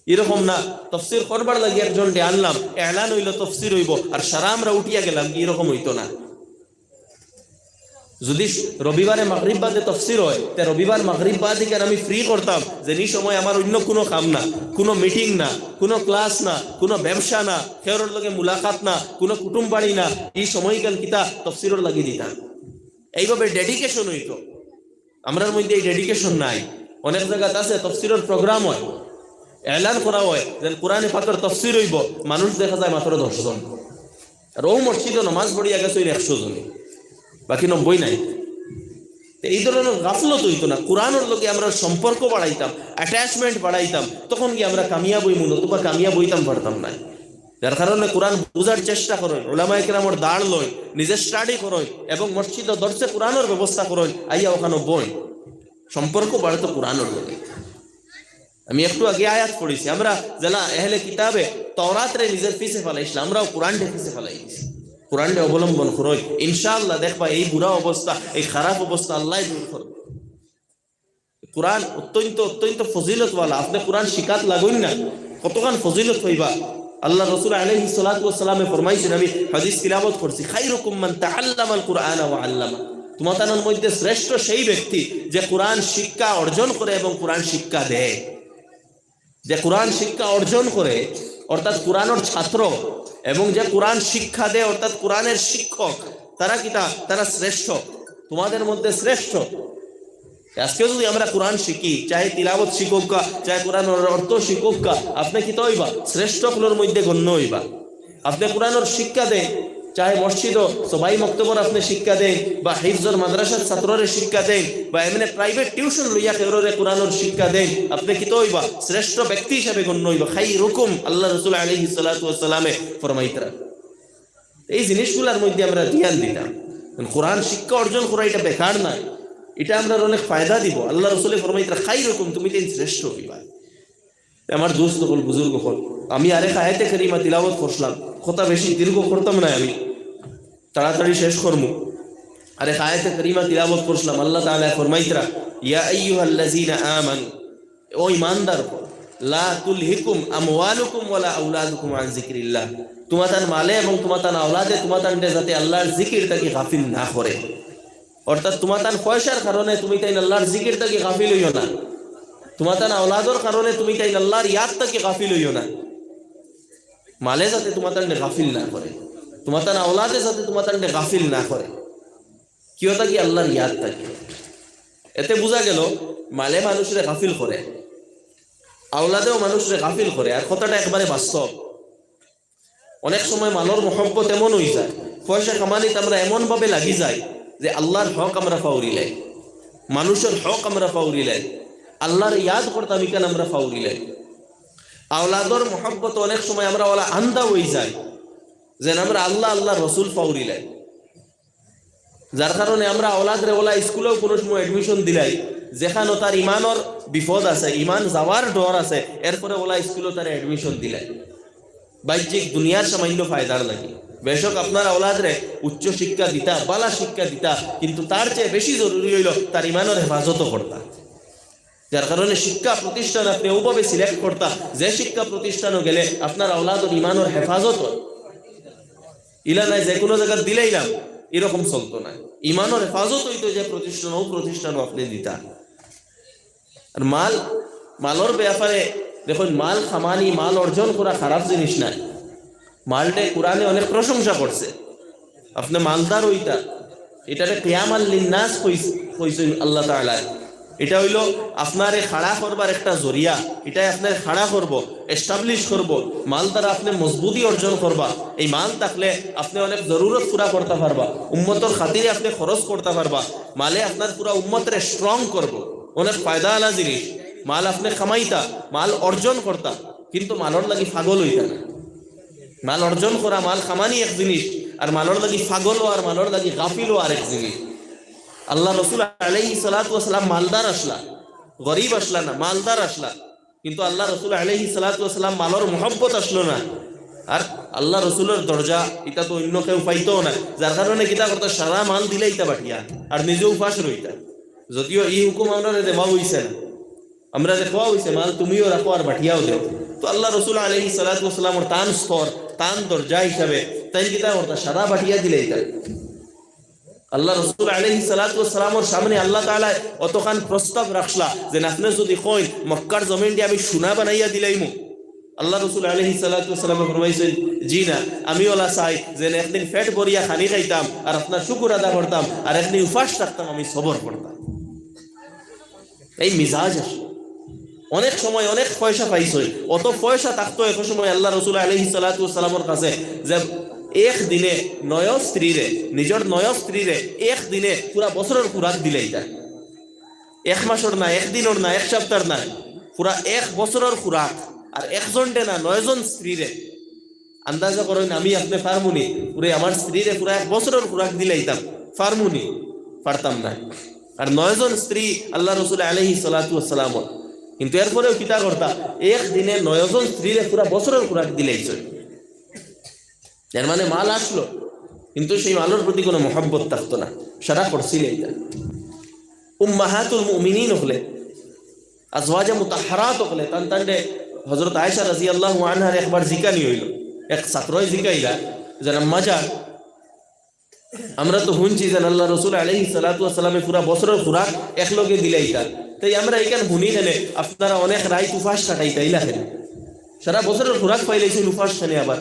এরকম না, তফসির করবার লাগি একজনরে আনলাম, এলান অইলো তফসির অইবো, আর সারা আমরা উঠিয়া গেলাম, এরকম অইতো না। যদি রবিবারে মাগরিব বাদে তফসির অয়, তে রবিবার মাগরিব বাদ ইখান আমি ফ্রি করতাম, যেনি সময় আমার অইন্য কুনু কাম না, কুনু মিটিং না, কুনু ক্লাস না, কুনু ব্যবসা না, কেউরর লগে মুলাকাত না, কুনু কুটুম বাড়ি না, ই সময় ইখান কিতা তফসিরর লাগি দিতাম। এইভাবে ডেডিকেশন অইতো। আমরার মধ্যে ই ডেডিকেশন নাই। অনেক জাগাত আছে তফসিরর প্রোগ্রাম অয়, এলান করা অয় যে কুরআনে পাকর তফসির অইবো, মানুষ দেখা যায় মাত্র দশ জন, আর অউ মসজিদো নমাজ পড়িয়া গেছইন একশো জনে, বাকি নব্বই নাই। তে ই ধরনর গাফলত অইতো না, কুরআনর লগে আমরা সম্পর্ক বাড়াইতাম, অ্যাটাচমেন্ট বাড়াইতাম, তখন গিয়া আমরা কামিয়াব অইমু, নতুবা কামিয়াব অইতাম পারতাম নায়। যার কারণে কুরআন বুঝার চেষ্টা করইন, উলামা একরামর দাঁড় লইন, নিজে স্টাডি করইন এবং মসজিদো দরসে কুরআনর ব্যবস্থা করইন, আইয়া অখানো বইন। সম্পর্ক বাড়তো কুরআনর লগে। আমি একটু আগে আয়াত পড়ছি, আমরা যেলা আহলে কিতাবে তওরাতরে নিজর পিছে ফালাইছলা, আমরাও কুরআনরে পিছে ফালাই দিছি। কুরআনরে অবলম্বন করইন, ইনশাআল্লাহ দেখবা এই বুরা অবস্থা, এই খারাপ অবস্থা আল্লায় দূর করবা। কুরআন অত্যন্ত, অত্যন্ত ফজিলতওয়ালা। আপনে কুরআন শিখাত লাগইন না, কতখান ফজিলত পাইবা। আল্লার রসুল আলাইহিস সালাতু ওয়াস সালামে ফরমাইছইন, আমি হাদিস তিলাওয়াত করছি, "খাইরুকুম মান তাআল্লামাল কুরআনা ওয়া আল্লামা।" তুমাতানর মধ্যে শ্রেষ্ঠ সেই ব্যক্তি যে কুরআন শিক্ষা অর্জন করে এবং কুরআন শিক্ষা দেয়। যে কুরআন শিক্ষা অর্জন করে, অর্থাৎ কুরআনর ছাত্র, এবং যে কুরআন শিক্ষা দেয়, অর্থাৎ কুরআনর শিক্ষক, তারা কিতা? তারা শ্রেষ্ঠ, তুমাদের মধ্যে শ্রেষ্ঠ। আজকে যদি আমরা কুরআন শিখি, চাহে তিলাওয়াত শিখউক্কা, চাহে কুরআনর অর্থ শিখউক্কা, আপনে কিতা অইবা? শ্রেষ্ঠ অকলর মধ্যে গণ্য অইবা। আপনে কুরআনর শিক্ষা দেইন, চাহে মসজিদো সবাই মক্তবর আপনে শিক্ষা দেইন, বা হিফজর মাদ্রাসার ছাত্ররে শিক্ষা দেইন, বা এমনে প্রাইভেট টিউশন লইয়া কেউররে কুরআনর শিক্ষা দেইন, আপনে কিতা অইবা? শ্রেষ্ঠ ব্যক্তি হিসাবে গণ্য অইবা। খাইরুকুম, আল্লার রসুল আলাইহিস সালাতু ওয়াস সালামে ফরমাইতরা। এই জিনিসগুলার মধ্যে আমরা ধ্যান দিতাম। কারণ কোরআন শিক্ষা অর্জন করা ইটা বেকার নায়, ইটা আমরার অনেক ফায়দা দিবো। আল্লার রসুলে ফরমাইতরা, "খাইরুকুম", তুমিতাইন শ্রেষ্ঠ অইবা। আমার দোস্ত অকল, বুজুর্গ অকল, আমি আরেক আয়াতে কারিমা তিলাওয়াত করছিলাম, কথা বেশি দীর্ঘ করতাম নায় আমি, তাড়াতাড়ি শেষ করমু। আরেক আয়াতে কারিমা তিলাওয়াত করছিলাম, আল্লাহ তাআলায় ফরমাইতরা, "ইয়া আইয়ুহাল্লাযীনা আমানু", ও ইমানদার অকল, "লা তুলহিকুম আমওয়ালুকুম ওয়ালা আওলাদুকুম আন যিকরিল্লাহ", তুমাতান মালে এবং তুমাতান আওলাদে তুমাতানরে যাতে আল্লার জিকির থাকি গাফিল না করে। অর্থাৎ তুমাতান পয়সার কারণে তুমিতাইন আল্লার জিকির থাকি গাফিল অইও না, তুমাতান আওলাদর কারণে তুমিতাইন আল্লার ইয়াদ থাকি গাফিল অইও না। মালে যাতে তুমাতানরে গাফিল না করে, তুমাতান আওলাদে যাতে তুমাতানরে গাফিল না করে। কিয়র থাকি? আল্লার ইয়াদ থাকি। এতে বুঝা গেল, মালে মানুষরে গাফিল করে, আওলাদেও মানুষরে গাফিল করে। আর কথাটা একবারে বাস্তব। অনেক সময় মালর মহব্বত এমন অইযায়, পয়সা কামানিত আমরা এমনভাবে লাগি যাই যে আল্লার হক আমরা ফাউরিলাই, মানুষর হক আমরা ফাউরিলাই, আল্লার ইয়াদ করতাম ইখান আমরা ফাউরিলাই। আওলাদর মহব্বত অনেক সময় আমরা অলা আন্ধা অইযাই, যেন আমরা আল্লা, আল্লার রসুল ফাউরিলাই। যার কারণে আমরা আওলাদরে অলা স্কুলেও কুনু সময় admission দিলাই, যেখানো তার ইমানর বিপদ আছে, ইমান যাওয়ার ডর আছে, এরপরে অলা স্কুলেও তারে admission দিলাই। বাহ্যিক দুনিয়ার সামান্য ফায়দার লাগি। বেশক আপনার আওলাদরে উচ্চ শিক্ষা দিতা, বালা শিক্ষা দিতা, কিন্তু তার চেয়ে বেশি জরুরি অইলো তার ইমানর হেফাজতও করতা। যার কারণে শিক্ষা প্রতিষ্ঠান আপনে অউভাবে select করতা, যে শিক্ষা প্রতিষ্ঠানো গেলে আপনার আওলাদর ইমানর হেফাজত অয়। ইলা নায়, যেকুনু জাগাত দিলাইলাম, এরকম চলতো নায়। ইমানর হেফাজত অইতো যে প্রতিষ্ঠান, অউ প্রতিষ্ঠানও আপনে দিতা। আর মাল, মালর ব্যাপারে দেখইন, মাল কামানি, মাল অর্জন করা খারাপ জিনিস নায়। মালরে কোরআনে অনেক প্রশংসা করছে। আপনে মালদার অইতা, ইটারে কিয়ামান লিন্নাস কইস-, কইছইন আল্লাহ তাআলায়। ইটা অইলো আপনারে খাড়া করবার একটা জরিয়া, ইটায় আপনারে খাড়া করবো, establish করবো। মাল দ্বারা আপনে মজবুতি অর্জন করবা। এই মাল থাকলে আপনে অনেক জরুরত পুরা করতা পারবা, উম্মতর খাতিরে আপনে খরচ করতা পারবা। মালে আপনার পুরা উম্মতরে strong করবো, অনেক ফায়দা আলা জিনিস। মাল আপনে কামাইতা, মাল অর্জন করতা, কিন্তু মালর লাগি পাগল অইতা না। মাল অর্জন করা, মাল কামানি এক জিনিস, আর মালর লাগি পাগল অওয়া, আর মালর লাগি গাফিল অওয়া আরেক জিনিস। আল্লার রসুল আলাইহিস সালাতু ওয়াস সালাম মালদার আছলা, গরিব আছলা না, মালদার আছলা। কিন্তু আল্লার রসুল আলাইহিস সালাতু ওয়াস সালাম মালর মহব্বত আছলো না। আর আল্লার রসুলর দরজা ইটা তো অইন্য কেউ পাইতো না, যার কারণে কিতা করতা, সারা মাল দিলাইতা বাটিয়া, আর নিজে উপাস রইতা। যদিও ই হুকুম আমরারে দেওয়া অইছে না, আমরারে কওয়া অইছে, "মাল তুমিও রাখো আর বাটিয়াও দেও।" তো আল্লার রসুল আলাইহিস সালাতু ওয়াস সালামর তান স্তর, তান দরজা হিসাবে তাইন কিতা করতা, সারা বাটিয়া দিলাইতা। আল্লার রসুল আলাইহিস সালাতু ওয়াস সালামর সামনে আল্লাহ তাআলায় অতখান প্রস্তাব রাখলা যে, "আপনে যুদি কইন মক্কার জমিনরে আমি সোনা বানাইয়া দিলাইমু।" আল্লার রসুল আলাইহিস সালাতু ওয়াস সালামে ফরমাইছইন, "জি না, আমি অলা চাই যে একদিন পেট ভরিয়া খানি খাইতাম, আর আপনার শুকুর আদা করতাম, আর একদিন উপাস থাকতাম, আমি সবর করতাম।" এই মিজাজ আছে। অনেক সময় অনেক পয়সা পাইছইন, অত পয়সা থাকতো এক সময় আল্লার রসুল আলাইহিস সালাতু ওয়াস সালামর কাছে যে এক দিনে নয় স্ত্রীরে, নিজর নয় স্ত্রীরে এক দিনে পুরা বছরর খুরাক দিলাইতা। এক মাসর না, এক দিনর না, এক সপ্তাহর না, পুরা এক বছরর খুরাক। আর একজনরে না, নয়জন স্ত্রীরে। আন্দাজা করইন, আমি আপনে পারমুনি, পুরে আমার স্ত্রীরে পুরা এক বছরর খুরাক দিলাইতাম, পারমুনি? পারতাম না। আর নয়জন স্ত্রী আল্লার রসুল আলাইহিস সালাতু ওয়াস সালামর, কিন্তু এরপরেও কিতা করতা, এক দিনে নয়জন স্ত্রীরে পুরা বছরর খুরাক দিলাইছইন। এর মানে মাল আছলো, কিন্তু সেই মালর প্রতি কোনো মহব্বত থাকতো না, সারা খরচ অইলাইতা। উম্মাহাতুল মুমিনিন অকলে, আজওয়াজে মুতাহহারাত অকলে, তান তানরে হযরত আয়েশা রাদিয়াল্লাহু আনহারে একবার জিকানি অইলো, এক ছাত্রয় জিকাইলা, যেন মাজা, আমরা তো হুনছি যেন আল্লার রসুল আলাইহিস সালাতু ওয়াস সালামে পুরা বছরর খুরাক একলগে দিলাইতা, তাই আমরা ইখান হুনি কেনে আপনারা অনেক রাইত উপাস কাটাইতা, ইলা কেনে? সারা বছরর খুরাক পাইলাইছইন উপাস কেনে আবার?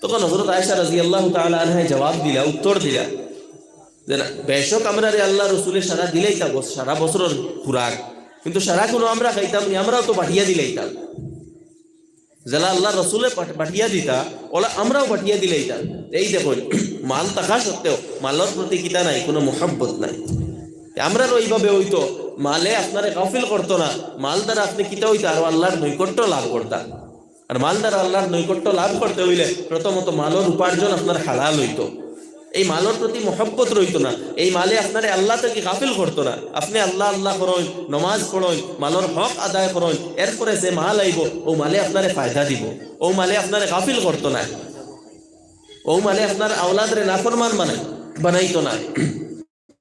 তখন হযরত আয়েশা রাদিয়াল্লাহু তাআলা আনহায় জবাব দিলা, উত্তর দিলা যে, "না, বেশক আমরারে আল্লার রসুলে সারা দিলাইতা বস-, সারা বছরর খুরাক, কিন্তু সারা কুনু আমরা খাইতাম নি, আমরাও তো বাটিয়া দিলাইতাম। যেলা আল্লার রসুলে বাট-, বাটিয়া দিতা, অলা আমরাও বাটিয়া দিলাইতাম।" এই দেখইন, মাল থাকা সত্ত্বেও মালর প্রতি কিতা নাই, কুনু মহব্বত নাই। আমরারও ইভাবে অইতো, মালে আপনারে গাফিল করতো না, মাল দ্বারা আপনে কিতা অইতা, আরো আল্লার নৈকট্য লাভ করতা। আর মাল দ্বারা আল্লার নৈকট্য লাভ করতে অইলে প্রথমত মালর উপার্জন আপনার হালাল অইতো। এই মালর প্রতি মহব্বত রইতো না, এই মালে আপনারে আল্লা থাকি গাফিল করতো না। আপনে আল্লা আল্লা করইন, নমাজ পড়ইন, মালর হক আদায় করইন, এরপরে যে মাল আইবো, অউ মালে আপনারে ফায়দা দিবো, অউ মালে আপনারে গাফিল করতো না, অউ মালে আপনার আওলাদরে নাফরমান বানাই-, বানাইতো না।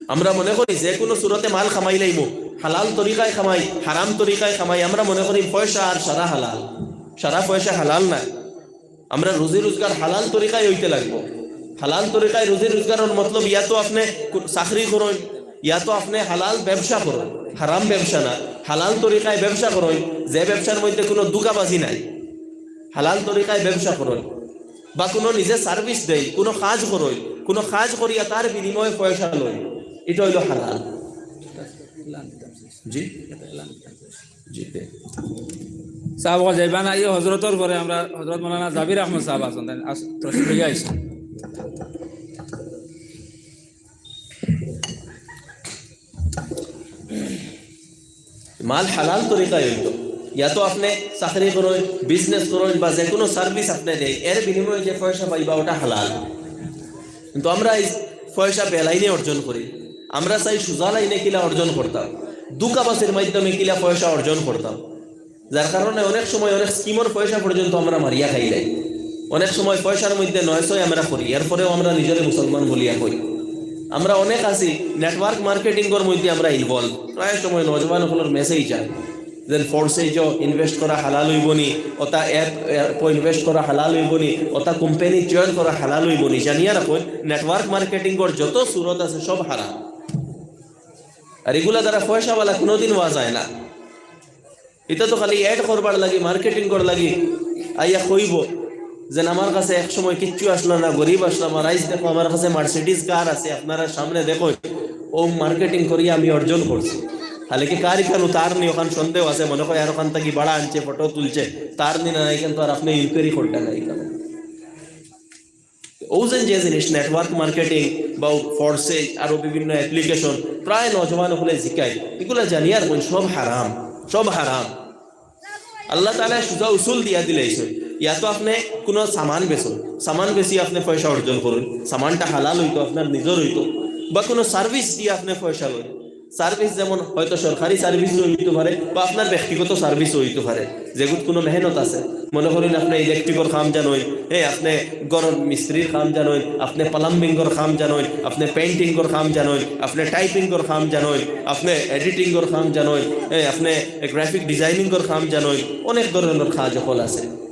আমরা মনে করি যে কুনু সুরতে মাল কামাইলাইমু, হালাল তরিকায় কামাই, হারাম তরিকায় কামাই, আমরা মনে করি পয়সা আর সারা হালাল, সারা পয়সা হালাল নায়। আমরা রুজি রুজগার হালাল তরিকায় অইতে লাগবো। হালাল তরিকায় রুজি রুজগারর মতলব ইয়া তো আপনে কু-, চাকরি করইন, ইয়া তো আপনে হালাল ব্যবসা করইন, হারাম ব্যবসা না, হালাল তরিকায় ব্যবসা করইন, যে ব্যবসার মধ্যে কুনু ধুকাবাজি নাই, হালাল তরিকায় ব্যবসা করইন, বা কুনু নিজে service দেইন, কুনু কাজ করইন, কুনু কাজ করিয়া তার বিনিময়ে পয়সা লইন, ইটা অইলো হালাল। জি? জি, জি। সাব অকল যাইবা না, ই হজরতর পরে আমরা হজরত মৌলানা জাবির আহমদ সাব আছইন, তাইন আস-, তশরিফ লইয়া আইছইন। মাল হালাল তরিকায় অইতো। ইয়া তো আপনে চাকরি করইন, business করইন বা যে কুনু service আপনে দেইন, এর বিনিময়ে যে পয়সা পাইবা অটা হালাল। কিন্তু আমরা ই পয়সা বেলাইনে অর্জন করি। আমরা চাই সুজা লাইনে কিলা অর্জন করতাম, ধুকাবাজির মাধ্যমে কিলা পয়সা অর্জন করতাম। যার কারণে অনেক সময় অনেক scheme-র পয়সা পর্যন্ত আমরা মারিয়া খাইলাই। অনেক সময় পয়সার মধ্যে নয় ছয় আমরা করি, এরপরেও আমরা নিজরে মুসলমান বলিয়া কই। আমরা অনেক আছি network marketing-র মধ্যে আমরা involve, প্রায় সময় নওজোয়ান অকলর message যায়, যেন ফোর্সে ইনভেস্ট করা হালাল অইবনি, অতা অ্যাপ অ্যাপো ইনভেস্ট করা হালাল অইবনি, অতা কোম্পানি জয়েন করা হালাল অইবনি। জানিয়া রাখইন, নেটওয়ার্ক মার্কেটিংর যত সুরত আছে সব হারাম। আর ইগুলা দ্বারা পয়সাওয়ালা কুনুদিন অওয়া যায় না। ইতা তো খালি অ্যাড করবার লাগি, মার্কেটিংর লাগি আইয়া কইবো যেন আমার কাছে এক সময় কিচ্ছু আছলা না, গরিব আছলাম, আর আইজ দেখো আমার কাছে মার্সিডিজ কার আছে, আপনারা সামনে দেখইন, অউ মার্কেটিং করিয়া আমি অর্জন করছি। খালি কি কার ইখানো তার নি, অখান সন্দেহ আছে, মনে কয় আর অখান থাকি ভাড়া আনছে, ফটো তুলছে, তার নি না নাই, কিন্তু আর আপনে ইনকোয়ারি করতা নাই কেন? অউ যেন যে জিনিস, নেটওয়ার্ক মার্কেটিং বা ফোর্সে আরো বিভিন্ন অ্যাপ্লিকেশন, প্রায় নওজোয়ান অকলে জিকাইন, ইগুলা জানিয়া রাখইন সব হারাম, সব হারাম। আল্লাহ তাআলায় সুজা উসুল দিয়া দিলাইছইন। ইয়া তো আপনে কুনু সামান বেচইন, সামান বেচিয়া আপনে পয়সা অর্জন করইন, সামানটা হালাল অইতো, আপনার নিজর অইতো, বা কুনু সার্ভিস দিয়া আপনে পয়সা লইন, সার্ভিস যেমন হয়তো সরকারি সার্ভিস অইতো পারে বা আপনার ব্যক্তিগত সার্ভিস অইতো পারে, যেগুত কুনু মেহনত আছে। মনে করইন আপনে ইলেকট্রিকর কাম জানইন, এ, আপনে ঘরর মিস্ত্রির কাম জানইন, আপনে প্লাম্বিংর কাম জানইন, আপনে পেইন্টিংর কাম জানইন, আপনে টাইপিংর কাম জানইন, আপনে এডিটিংর কাম জানইন, এ, আপনে গ্রাফিক ডিজাইনিংর কাম জানইন, অনেক ধরনর কাজ অকল আছে।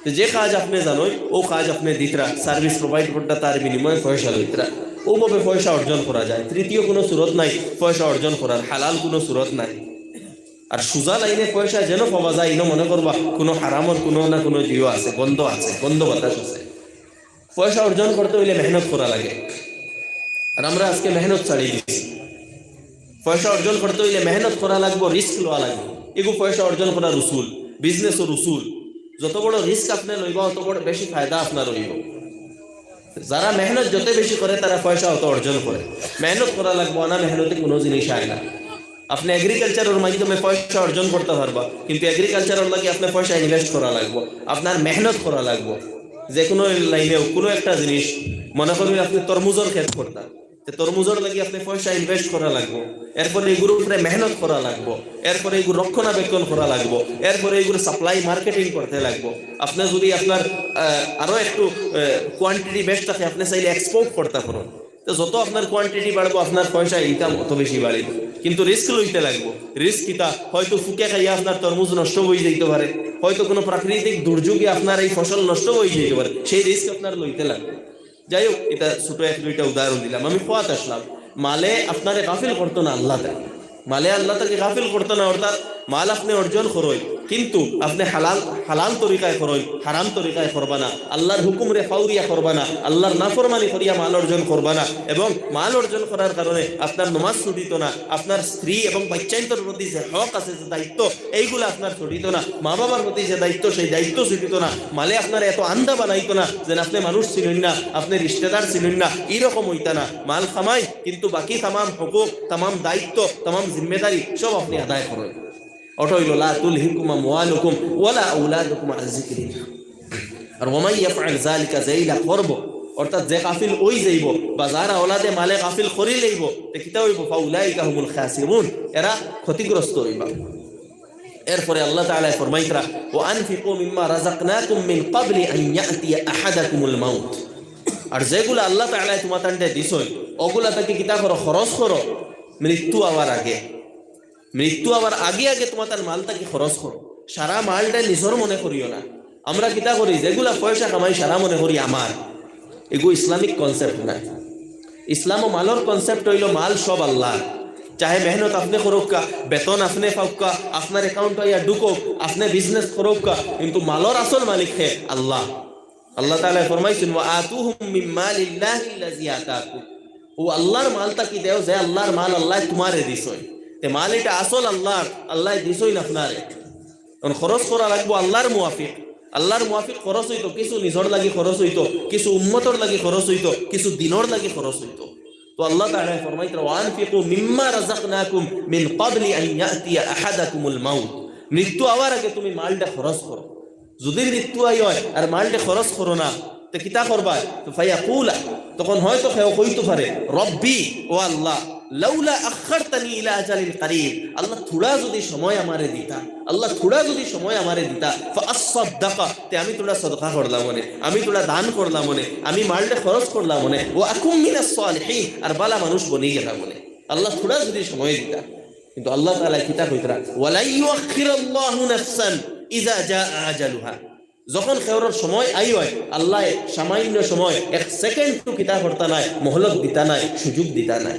তো যে কাজ আপনে জানইন, অউ কাজ আপনে দিতরা, সার্ভিস প্রোভাইড করতরা, তার বিনিময়ে পয়সা লইতরা। অউভাবে পয়সা অর্জন করা যায়। তৃতীয় কুনু সুরত নাই পয়সা অর্জন করার, হালাল কুনু সুরত নাই। আর সুজা লাইনে পয়সা যেন পাওয়া যায়, ইনো মনে করবা কুনু হারামর কুনু না কুনু জিও আছে, গন্ধ আছে, গন্ধ বাতাস আছে। পয়সা অর্জন করতে অইলে মেহনত করা লাগে। আর আমরা আজকে মেহনত ছাড়ি দিছি। পয়সা অর্জন করতে অইলে মেহনত করা লাগবো, রিস্ক লওয়া লাগবো। ইগু পয়সা অর্জন করার উসুল, বিজনেসর উসুল। যত বড় রিস্ক আপনে লইবা, অত বড় বেশি ফায়দা আপনার অইবো। যারা মেহনত যত বেশি করে, তারা পয়সা অত অর্জন করে। মেহনত করা লাগবো, অনা মেহনতে কুনু জিনিস আয় না। আপনে এগ্রিকালচারর মাধ্যমে পয়সা অর্জন করতা পারবা, কিন্তু এগ্রিকালচারর লাগি আপনে পয়সা ইনভেস্ট করা লাগবো, আপনার মেহনত করা লাগবো। যে কুনু লাইনেও কুনু একটা জিনিস, মনে করইন আপনে তরমুজর খেত করতা, তে তরমুজর লাগি আপনে পয়সা ইনভেস্ট করা লাগবো, এরপরে ইগুর উপরে মেহনত করা লাগবো, এরপরে ইগুর রক্ষণাবেক্ষণ করা লাগবো, এরপরে ইগুর সাপ্লাই মার্কেটিং করতে লাগবো। আপনে যুদি আপনার, আহ, আরো একটু, আহ, কোয়ান্টিটি বেশ থাকে, আপনে চাইলে এক্সপোর্ট করতা পারইন। তো যত আপনার কোয়ান্টিটি বাড়বো, আপনার পয়সা ইনকাম অত বেশি বাড়িবো। কিন্তু রিস্ক লইতে লাগবো। রিস্ক কিতা? হয়তো ফুকে খাইয়া আপনার তরমুজ নষ্ট অই যাইতো পারে, হয়তো কুনু প্রাকৃতিক দুর্যোগে আপনার এই ফসল নষ্ট অই যাইতো পারে, সেই রিস্ক আপনার লইতে লাগবো। যাই হোক, ইতা ছোট এক দুইটা উদাহরণ দিলাম। আমি কওয়াত আছলাম, মালে আপনারে গাফিল করতো না আল্লাহ তাআলা। মালে আল্লাহ তাআলারে গাফিল করতো না, অর্থাৎ মাল আপনে অর্জন করইন, কিন্তু আপনে হালাল, হালাল তরিকায় করইন, হারাম তরিকায় করবা না, আল্লাহর হুকুমরে ফাউরিয়া করবা না, আল্লাহর নাফরমানি করিয়া মাল অর্জন করবা না, এবং মাল অর্জন করার কারণে আপনার নমাজ ছুটিতো না, আপনার স্ত্রী এবং বাচ্চাইন্তর প্রতি যে হক আছে, যে দায়িত্ব, এইগুলা আপনার ছুটিতো না, মা বাবার প্রতি যে দায়িত্ব, সেই দায়িত্ব ছুটিতো না। মালে আপনারে এত আন্ধা বানাইতো না যেন আপনে মানুষ চিনইন না, আপনে রিশতেদার চিনইন না, ইরকম অইতা না। মাল কামাই, কিন্তু বাকি তামাম হুকুক, তামাম দায়িত্ব, তামাম জিম্মেদারি সব আপনে আদায় করইন। অটা অইলো, লা তুলহিকুম আমওয়ালুকুম ওয়ালা আওলাদুকুম আন যিকরিল্লাহ। আর ওয়ামান ইয়াফআল যালিকা, যেইলা করবো, অর্থাৎ যে গাফিল অই যাইবো, বা যার আওলাদে মালে গাফিল করি লাইবো, তে কিতা অইবো? ফাউলাইকা হুমুল খাসিরুন, এরা ক্ষতিগ্রস্ত অইবা। এরপরে আল্লাহ তাআলায় ফরমাইতরা, "ওয়া আনফিকু মিম্মা রাযাকনাকুম মিন ক্বাবলি আন ইয়াতিয়া আহাদাকুমুল মাউত।" আর যেগুলা আল্লাহ তাআলায় তুমাতানরে দিছইন, অগুলা থাকি কিতা করো? খরচ করো, মৃত্যু আওয়ার আগে। মৃত্যু আওয়ার আগে আগে তুমাতান মাল থাকি খরচ করো। সারা মালরে নিজর মনে করিও না। আমরা কিতা করি? যেগুলা পয়সা কামাই, সারা মনে করি আমার। এগু ইসলামিক কনসেপ্ট নায়। ইসলামো মালর কনসেপ্ট অইলো, মাল সব আল্লাহর। চাহে মেহনত আপনে করউক্কা, বেতন আপনে পাউক্কা, আপনার অ্যাকাউন্টো আইয়া ঢুকউক, আপনে বিজনেস করউক্কা, কিন্তু মালর আসল মালিক কে? আল্লাহ। আল্লাহ তাআলায় ফরমাইছইন, "ওয়া আতুহুম মিন মালিল্লাহিল্লাযী আতাকুম।" অউ আল্লাহর মাল থাকি দেও, যে আল্লাহর মাল আল্লায় তুমারে দিছইন। তে মাল ইটা আসল আল্লাহর, আল্লায় দিছইন আপনারে। অখন খরচ করা লাগবো আল্লাহর মুয়াফিক। আল্লাহর মুয়াফিক খরচ অইতো, কিছু নিজর লাগি খরচ অইতো, কিছু উম্মতর লাগি খরচ অইতো, কিছু দ্বীনর লাগি খরচ অইতো। তো আল্লাহ তাআলায় ফরমাইতরা, "ওয়া আনফিকু মিম্মা রাযাকনাকুম মিন ক্বাবলি আন ইয়াতিয়া আহাদাকুমুল মাউত।" মৃত্যু আওয়ার আগে তুমি মালটা খরচ করো। যুদি মৃত্যু আই অয় আর মালটা খরচ করো না, তে কিতা করবা? তো ফায়াকুলা, তখন হয়তো কেউ কইতো পারে, "রব্বি, ও আল্লাহ, লাউলা আখখারতানি ইলা আজালিন কারীব, আল্লাহ থুড়া যুদি সময় আমারে দিতা, আল্লাহ থুড়া যুদি সময় আমারে দিতা, ফাআসসাদ্দাকা, তে আমি থুড়া সদকা করলাম অনে, আমি থুড়া দান করলাম অনে, আমি মালটা খরচ করলাম অনে, ওয়া আকুম মিনাস সালিহিন, আর বালা মানুষ বনি গেলাম অনে।" আল্লাহ থুড়া যুদি সময় দিতা। কিন্তু আল্লাহ তাআলা কিতা কইতরা, "ওয়ালা ইউআখিরাল্লাহু নাফসান ইযা জাআ আজালুহা।" যখন কেউরর সময় আই অয়, আল্লায় সামান্য সময়, এক সেকেন্ডও কিতা করতা নায়, মহলত দিতা নায়, সুযোগ দিতা নায়।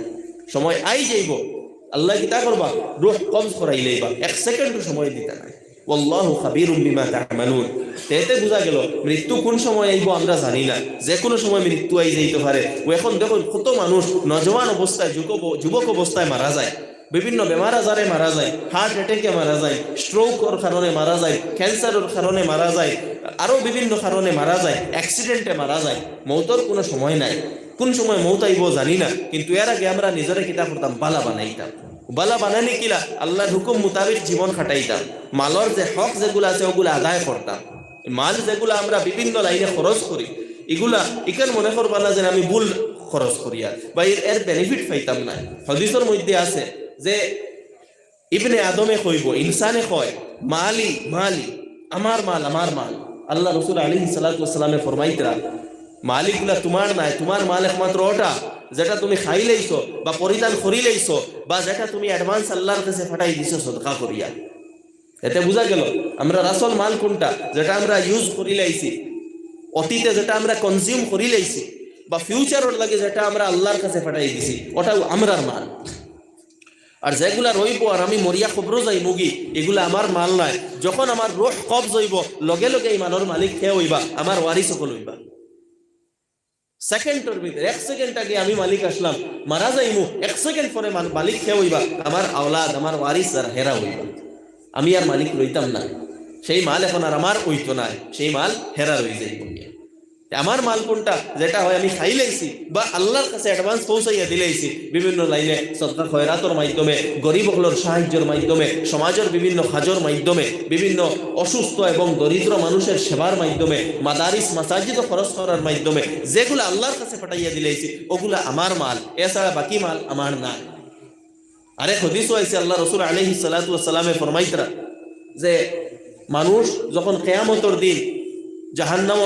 সময় আই যাইবো, আল্লায় কিতা করবা, রুহ কবজ করাই লইবা, এক সেকেন্ডও সময় দিতা নায়। ওয়াল্লাহু খাবীরুম বিমা তা'মালুন। তে এতে বুঝা গেল, মৃত্যু কোন সময় আইবো আমরা জানি না, যে কোনো সময় মৃত্যু আই যাইতে পারে। ও এখন দেখো, কত মানুষ নজওয়ান অবস্থায়, যুবক, যুবক অবস্থায় মারা যায়, বিভিন্ন বেমার আজারে মারা যায়, হার্ট অ্যাটাকে মারা যায়, স্ট্রোকর কারণে মারা যায়, ক্যান্সারর কারণে মারা যায়, আরো বিভিন্ন কারণে মারা যায়, অ্যাক্সিডেন্টে মারা যায়। মৌতর কোনো সময় নাই, কোন সময় মৌত আইবো জানি না, কিন্তু এর আগে আমরা নিজরে কিতা করতাম, বালা বানাইতাম। বালা বানানি কিলা? আল্লাহর হুকুম মোতাবেক জীবন কাটাইতাম, মালর যে হক যেগুলা আছে ওগুলা আদায় করতাম। মাল যেগুলা আমরা বিভিন্ন লাইনে খরচ করি, ইগুলা ইখান মনে করবা না যে আমি ভুল খরচ করিয়ার বা এর, এর বেনিফিট পাইতাম না। হাদিসর মধ্যে আছে যে ইবনে আদমে কইবো, ইনসানে কয়, "মালি, মালি, আমার মাল, আমার মাল।" আল্লাহ রসুল আলাইহিস সালাতু ওয়াস সালামে ফরমাইতরা, "মাল ইগুলা তুমার নায়, তুমার মাল একমাত্র ওটা যেটা তুমি খাইলাইছো বা পরিধান করিলাইছো বা যেটা তুমি অ্যাডভান্স আল্লাহর কাছে পাঠাই দিছো সদকা করিয়া।" এতে বুঝা গেল, আমরার আসল মাল কোনটা, যেটা আমরা ইউজ করিলাইছি, অতীতে যেটা আমরা কনজিউম করিলাইছি, বা ফিউচারর লাগি যেটা আমরা আল্লাহর কাছে পাঠাই দিছি, ওটাও আমরার মাল। আর যেগুলা রইবো আর আমি মরিয়া কবরো যাইমুগি, এগুলা আমার মাল নায়। যখন আমার রুহ কবজ অইবো, লগে লগে এই মালর মালিক কে অইবা? আমার ওয়ারিস অকল অইবা। সেকেন্ডর ভিতরে, এক সেকেন্ড আগে আমি মালিক আসলাম, মারা যাইমু, এক সেকেন্ড পরে মান-, মালিক কে অইবা? আমার আওলাদ, আমার ওয়ারিস আর হেরা অইবা। আমি আর মালিক রইতাম না, সেই মাল এখন আর আমার অইতো নায়, সেই মাল হেরা রই যাইবো। তে আমার মাল কোনটা, যেটা হয় আমি খাইলাইছি বা আল্লাহর কাছে অ্যাডভান্স পৌঁছাইয়া দিলাইছি, বিভিন্ন লাইনে সদকা খয়রাতর মাধ্যমে, গরিব অকলর সাহায্যর মাধ্যমে, সমাজর বিভিন্ন কাজর মাধ্যমে, বিভিন্ন অসুস্থ এবং দরিদ্র মানুষের সেবার মাধ্যমে, মাদারিস মাসাজিদো খরচ করার মাধ্যমে, যেগুলা আল্লাহর কাছে পাঠাইয়া দিলাইছি, ওগুলা আমার মাল, এছাড়া বাকি মাল আমার না। আরেক হাদিসও আইছে, আল্লাহ রসুল আলাইহিস সালাতু ওয়াস সালামে ফরমাইতরা যে মানুষ যখন কিয়ামতর দিন জাহান্নাম,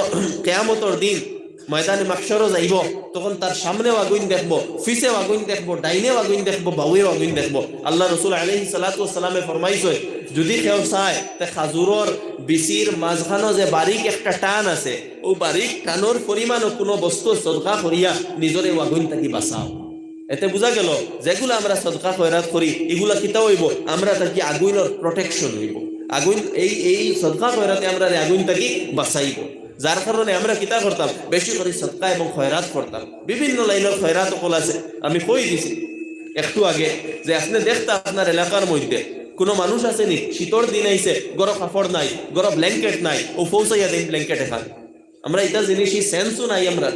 কিয়ামতর দিন ময়দানে মাহশরো যাইবো, তখন তার সামনেও আগুইন দেখবো, পিছেও আগুইন দেখবো, ডাইনেও আগুইন দেখবো, বাউয়েও আগুইন দেখবো। আল্লাহ রসুল আলাইহিস সালাতু ওয়াস সালামে ফরমাইছে, যদি কেউ চায়, তে খাজুরর বিচির মাঝখানো যে বারিক একটা টান আছে, ও বারিক টানর পরিমাণও কোনো বস্তু সদকা করিয়া নিজরে ও আগুইন থাকি বাঁচাও। এতে বুঝা গেল, যেগুলা আমরা সদকা খয়রাত করি, ইগুলা কিতা অইবো? আমরা থাকি আগুইনর প্রোটেকশন অইবো। আগুইন, এই, এই সদকা খয়রাতে আমরারে আগুইন থাকি বাঁচাইবো। যার কারণে আমরা কিতা করতাম? বেশি করি সদকা এবং খয়রাত করতাম। বিভিন্ন লাইনর খয়রাত অকল আছে, আমি কই দিছি একটু আগে যে আপনে দেখতা আপনার এলাকার মধ্যে কোনো মানুষ আছে নি, শীতর দিন আইছে, ঘরো কাপড় নাই, ঘরো ব্ল্যাঙ্কেট নাই, ও পৌঁছাইয়া দেইন ব্ল্যাঙ্কেট এখান। আমরা ইতা জিনিস, ই সেন্সও নাই আমরার।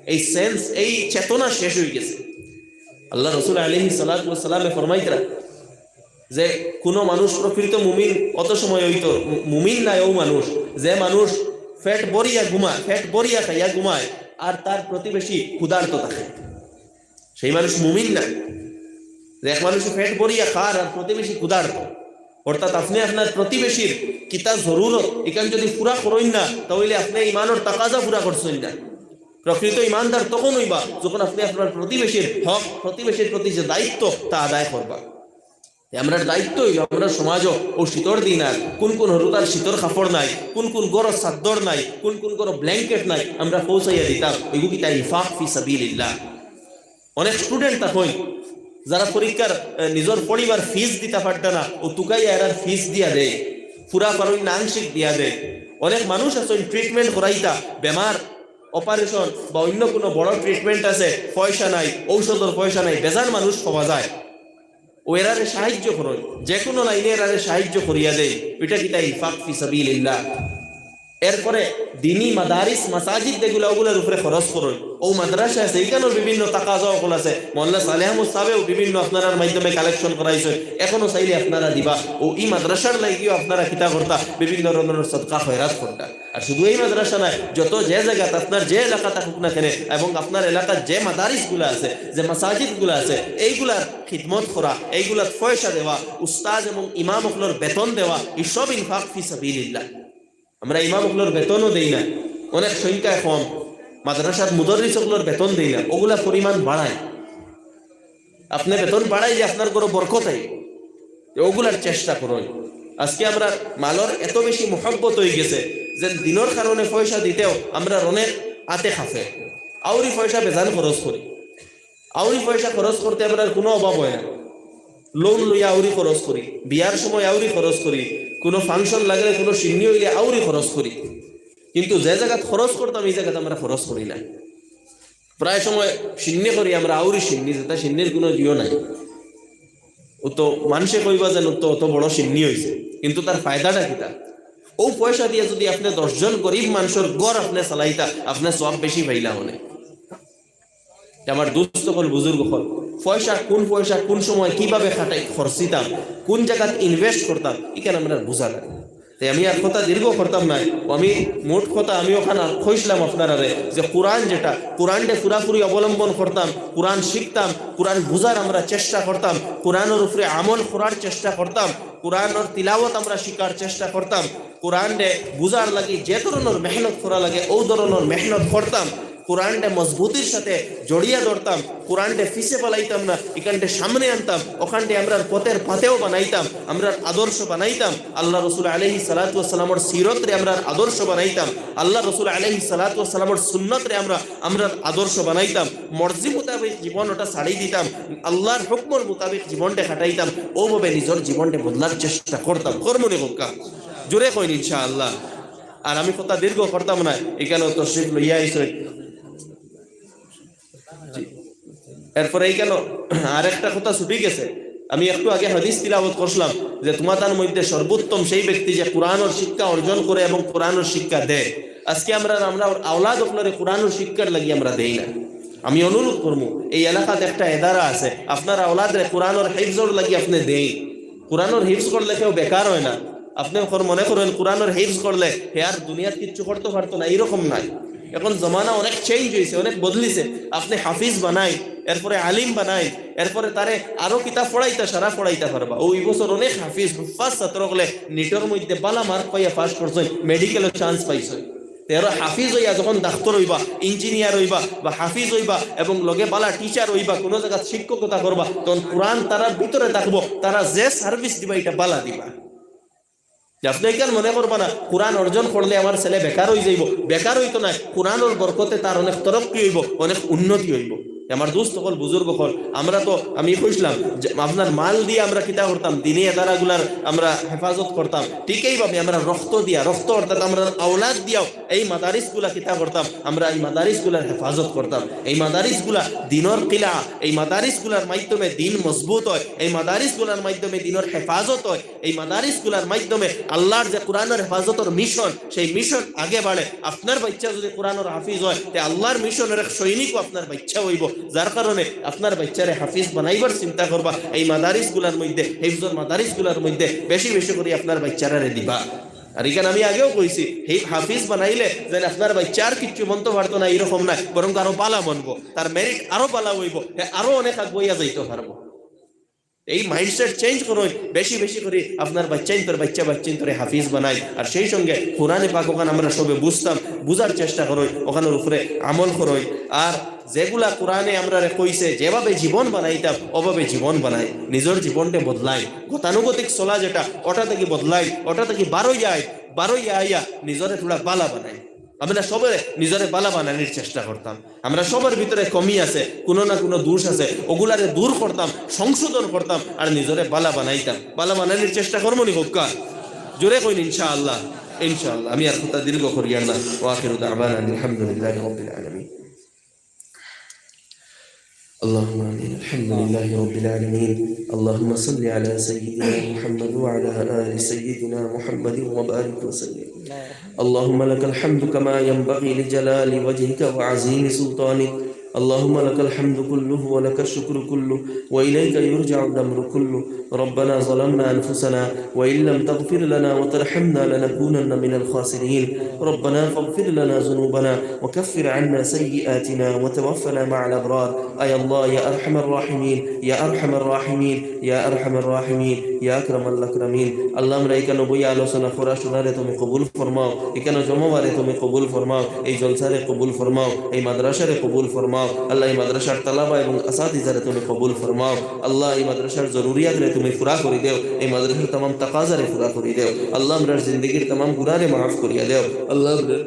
এই সেন্স, এই চেতনা শেষ অই গেছে। আল্লাহ রসুল আলাইহিস সালাতু ওয়াস সালামে ফরমাইতরা যে কোনো মানুষ প্রকৃত মুমিন অত সময় অইতো, মু-, মুমিন নায় ও মানুষ, যে মানুষ পেট ভরিয়া ঘুমায়, পেট ভরিয়া খাইয়া ঘুমায়, আর তার প্রতিবেশী ক্ষুধার্ত থাকে, সেই মানুষ মুমিন না। যে এক মানুষ পেট ভরিয়া খার আর প্রতিবেশী ক্ষুধার্ত, অর্থাৎ আপনে আপনার প্রতিবেশীর কিতা জরুরত, ইখান যদি পুরা করইন না, তা অইলে আপনে ইমানর তাকাজা পুরা করছইন না। প্রকৃত ইমানদার তখন অইবা, যখন আপনে আপনার প্রতিবেশীর হক, প্রতিবেশীর প্রতি যে দায়িত্ব, তা আদায় করবা। তে আমরার দায়িত্ব অইলো, আমরার সমাজো ও শীতর দিন আর কোন কোন হুরুতার শীতর কাপড় নাই, কোন কোন ঘরো চাদ্দর নাই, কোন কোন ঘরো ব্ল্যাঙ্কেট নাই, আমরা পৌঁছাইয়া দিতাম। ওইগু কিতা ইনফাক ফি সাবিলিল্লাহ। অনেক স্টুডেন্ট তা অইন, যারা পরীক্ষার, এ, নিজর পড়িবার ফিস দিতা পারতা না, ও তুকাইয়া এরার ফিস দিয়া দেয়, পুরা পারইন না আংশিক দিয়া দেয়। অনেক মানুষ আছইন ট্রিটমেন্ট করাইতা, বেমার, অপারেশন বা অন্য কোনো বড় ট্রিটমেন্ট আছে, পয়সা নাই, ঔষধর পয়সা নাই, বেজান মানুষ পাওয়া যায়। ও এরারে সাহায্য করইন, যে কোনো লাইনে এরারে সাহায্য করিয়া দেয়, ওইটা কিতা ইনফাক ফি সাবিলিল্লাহ। এরপরে দিনি মাদারিস, মাসাজিদ যেগুলা, ওগুলার উপরে খরচ করইন। ও মাদ্রাসা আছে, এখানেও বিভিন্ন তাকাজা অকল আছে। মোল্লা সালেহ আহমদ সাহেবেও বিভিন্ন আপনারার মাধ্যমে কালেকশন করাইছে, এখনো চাইলে আপনারা দিবা। ও ই মাদ্রাসার লাগিও আপনারা কিতা করতা, বিভিন্ন ধরনের সদকা খয়রাত করতা। আর শুধু এই মাদ্রাসা নয়, যত যে জায়গাত আপনার যে এলাকা থাকুক না কেনে, এবং আপনার এলাকার যে মাদারিসগুলা আছে, যে মাসাজিদগুলা আছে, এইগুলার খিদমত করা, এইগুলার পয়সা দেওয়া, উস্তাদ এবং ইমাম অকলর বেতন দেওয়া, এই সব ইনফাক ফি সাবিলিল্লাহ। আমরা ইমাম অকলর বেতনও দেই না, অনেক সংখ্যায় কম। মাদ্রাসার মুদর্রিস অকলর বেতন দেই না, ওগুলা পরিমাণ বাড়াই। আপনে বেতন বাড়াইলে আপনার ঘরো বরকত আইবো। ওগুলার চেষ্টা করইন। আজকে আমরার মালর এত বেশি মহব্বত অইগেছে যে দিনর কারণে পয়সা দিতেও আমরার অনেক আতে খাফে। আউরি পয়সা বেজান খরচ করি, আউরি পয়সা খরচ করতে আমরার কুনু অভাব অয় না। লোন লইয়া আউরি খরচ করি, বিয়ার সময় আউরি খরচ করি, কুনু function লাগলে, কুনু শিন্নি অইলে আউরি খরচ করি, কিন্তু যে জাগাত খরচ করতাম ই জাগাত আমরা খরচ করি না। প্রায় সময় শিন্নি করি আমরা, আউরি শিন্নি, যেটা শিন্নির কুনু জিও নাই। ও তো মানষে কইবা যেন তো অত বড় শিন্নি অইছে, কিন্তু তার ফায়দাটা কিতা? অউ পয়সা দিয়া যুদি আপনে দশ জন গরিব মানষর ঘর আপনে চালাইতা, আপনে সওয়াব বেশি পাইলা অনে। তে আমার দুস্ত অকল, বুজুর্গ অকল, পয়সা, কুন পয়সা কুন সময় কিভাবে খাটাই, খরচিতাম, কুন জাগাত invest করতাম, ইখান আমরার বুঝা লাগে। তে আমি আর কথা দীর্ঘ করতাম নায়। ও আমি মোট কথা আমি অখান আর কইছলাম আপনারারে যে কুরআন যেটা, কুরআনরে পুরাপুরি অবলম্বন করতাম, কুরআন শিখতাম, কুরআন বুঝার আমরা চেষ্টা করতাম, কুরআনর উপরে আমল করার চেষ্টা করতাম, কুরআনর তিলাওয়াত আমরা শিখার চেষ্টা করতাম, কুরআনরে বুঝার লাগি যে ধরনর মেহনত করা লাগে অউ ধরনর মেহনত করতাম, কুরআনরে মজবুতির সাথে জড়িয়া ধরতাম, কুরআনরে পিছে ফালাইতাম না, ইখানরে সামনে আনতাম, অখানরে আমরার পথের পাথেয় বানাইতাম, আমরার আদর্শ বানাইতাম। আল্লার রসুল আলাইহিস সালাতু ওয়াস সালামর সিরতরে আমরার আদর্শ বানাইতাম, আল্লার রসুল আলাইহিস সালাতু ওয়াস সালামর সুন্নতরে আমরা, আমরার আদর্শ বানাইতাম। মর্জি মোতাবেক জীবন ওটা ছাড়ি দিতাম, আল্লার হুকুমর মোতাবেক জীবনটা কাটাইতাম। অউভাবে নিজর জীবনটা বদলার চেষ্টা করতাম। করমুনি কউক্কা? জোরে কইন ইনশাআল্লাহ। আর আমি কথা দীর্ঘ করতাম নায়, ইখানও তশরিফ লইয়া আইছইন। জি। এরপরে ইখানও আরেকটা কথা ছুটি গেছে, আমি একটু আগে হাদিস তিলাওয়াত করছলাম যে তুমাতার মধ্যে সর্বোত্তম সেই ব্যক্তি যে কুরআনর শিক্ষা অর্জন করে এবং কুরআনর শিক্ষা দেয়। আজকে আমরা, আমরা আওলাদ অকলরে কুরআনর শিক্ষার লাগি আমরা দেই না। আমি অনুরোধ করমু, এই এলাকাত একটা এদারা আছে, আপনার আওলাদরে কুরআনর হিফজর লাগি আপনে দেইন, কুরআনর হিফজ করলে কেউ বেকার অয় না। আপনে অখন মনে করইন কুরআনর হিফজ করলে হে আর দুনিয়াত কিচ্ছু করতো পারতো না, ইরকম নায়। অখন জমানা অনেক change অইছে, অনেক বদলিছে। আপনে হাফিজ বানাইন, এরপরে আলিম বানাইন, এরপরে তারে আরো কিতাব পড়াইতা, সারা পড়াইতা পারবা। অউ ই বছর অনেক হাফিজ, হুফফাজ ছাত্র অকলে নিটর মধ্যে বালা mark পাইয়া pass করছইন, medical-ও chance পাইছইন। তে এরা হাফিজ অইয়া যখন ডাক্তর অইবা, engineer অইবা বা হাফিজ অইবা এবং লগে বালা teacher অইবা, কুনু জাগাত শিক্ষকতা করবা, তখন কুরআন তারার ভিতরে থাকবো, তারা যে service দিবা ইটা বালা দিবা। যে আপনে ইখান মনে করবা না, কুরআন অর্জন করলে আমার ছেলে বেকার অইযাইবো, বেকার অইতো নায়, কুরআনর বরকতে তার অনেক তরক্কি অইবো, অনেক উন্নতি অইবো। আমার দুস্ত অকল, বুজুর্গ অকল, আমরা তো, আমি কইছলাম যে আপনার মাল দিয়া আমরা কিতা করতাম, দিনি এদারাগুলার আমরা হেফাজত করতাম, ঠিক এইভাবে আমরা রক্ত দিয়া, রক্ত অর্থাৎ আমরা আওলাদ দিয়াও এই মাদারিসগুলা কিতা করতাম, আমরা এই মাদারিসগুলার হেফাজত করতাম। এই মাদারিসগুলা দিনর কিলা, এই মাদারিসগুলার মাধ্যমে দিন মজবুত অয়, এই মাদারিসগুলার মাধ্যমে দিনর হেফাজত অয়, এই মাদারিসগুলার মাধ্যমে আল্লার যে কুরআনর হেফাজতর mission, সেই mission আগে বাড়ে। আপনার বাইচ্চা যুদি কুরআনর হাফিজ অয়, তে আল্লার mission-র এক সৈনিকও আপনার বাইচ্চা অইবো, যার কারণে আপনার বাইচ্চারে হাফিজ বানাইবার চিন্তা করবা। এই মাদারিসগুলার মধ্যে, হিফজর মাদারিসগুলার মধ্যে বেশি বেশি করি আপনার বাইচ্চারারে দিবা। আর ইখান আমি আগেও কইছি, হি-, হাফিজ বানাইলে যেন আপনার বাইচ্চা আর কিচ্ছু মনতো পারতো না, ইরকম নায়, বরং আরো বালা মনবো, তার merit আরো বালা অইবো, হে আরো অনেক আগুয়াইয়া যাইতো পারবো। এই mindset change করইন, বেশি বেশি করি আপনার বাইচ্চাইন্তর, বাইচ্চা বাইচ্চাইন্তরে হাফিজ বানাইন। আর সেই সঙ্গে কুরআনে পাক অখান আমরা সবে বুঝতাম, বুঝার চেষ্টা করইন, অখানর উপরে আমল করইন। আর যেগুলা কুরআনে আমরারে কইছে, যেভাবে জীবন বানাইতাম, অভাবে জীবন বানাইন, নিজর জীবনটা বদলাইন। গতানুগতিক চলা যেটা, ওটা থাকি বদলাইন, ওটা থাকি বারইয়া আইন, বারইয়া আইয়া নিজরে থুড়া বালা বানাইন। আমরা সবে নিজরে বালা বানানির চেষ্টা করতাম। আমরা সবার ভিতরে কমি আছে, কুনু না কুনু দোষ আছে, ওগুলারে দূর করতাম, সংশোধন করতাম, আর নিজরে বালা বানাইতাম। বালা বানানির চেষ্টা করমুনি কউক্কা? জোরে কইন ইনশাআল্লাহ, ইনশাআল্লাহ। আমি আর কথা দীর্ঘ করিয়ার না। ওয়া আখিরু দাওয়ানা আলহামদুলিল্লাহি রাব্বিল আলামিন। اللهم آمين. الحمد لله رب العالمين. اللهم صل على سيدنا محمد وعلى آل سيدنا محمد وبارك وسلم. اللهم لك الحمد كما ينبغي لجلال وجهك وعظيم سلطانك. اللهم لك الحمد كله ولك الشكر كله وإليك يرجع الأمر كله. ربنا ظلمنا أنفسنا وإن لم تغفر لنا وترحمنا لنكونن من الخاسرين. ربنا فاغفر لنا ذنوبنا وكفر عنا سيئاتنا وتوفنا مع الأبرار. আয় আল্লাহ, ইয়া আরহামার রাহিমিন, ইয়া আরহামার রাহিমিন, ইয়া আরহামার রাহিমিন, ইয়া আকরামাল আকরামিন। আল্লাহ, আমরা ইখানো বইয়া আলোচনা করা শোনারে তুমি কবুল ফরমাও, ইখানো জমা অওয়ারে তুমি কবুল ফরমাও, এই জলসারে কবুল ফরমাও, এই মাদ্রাসারে কবুল ফরমাও। আল্লাহ, এই মাদ্রাসার তালাবা এবং আসাতিজারে তুমি কবুল ফরমাও। আল্লাহ, এই মাদ্রাসার জরুরিয়াতরে তুমি পুরা করি দেও, এই মাদ্রাসার তামাম তাকাজারে পুরা করি দেও। আল্লাহ, আমরার জিন্দেগির তামাম গুনারে মাফ করিয়া দেও। আল্লাহ, আমরার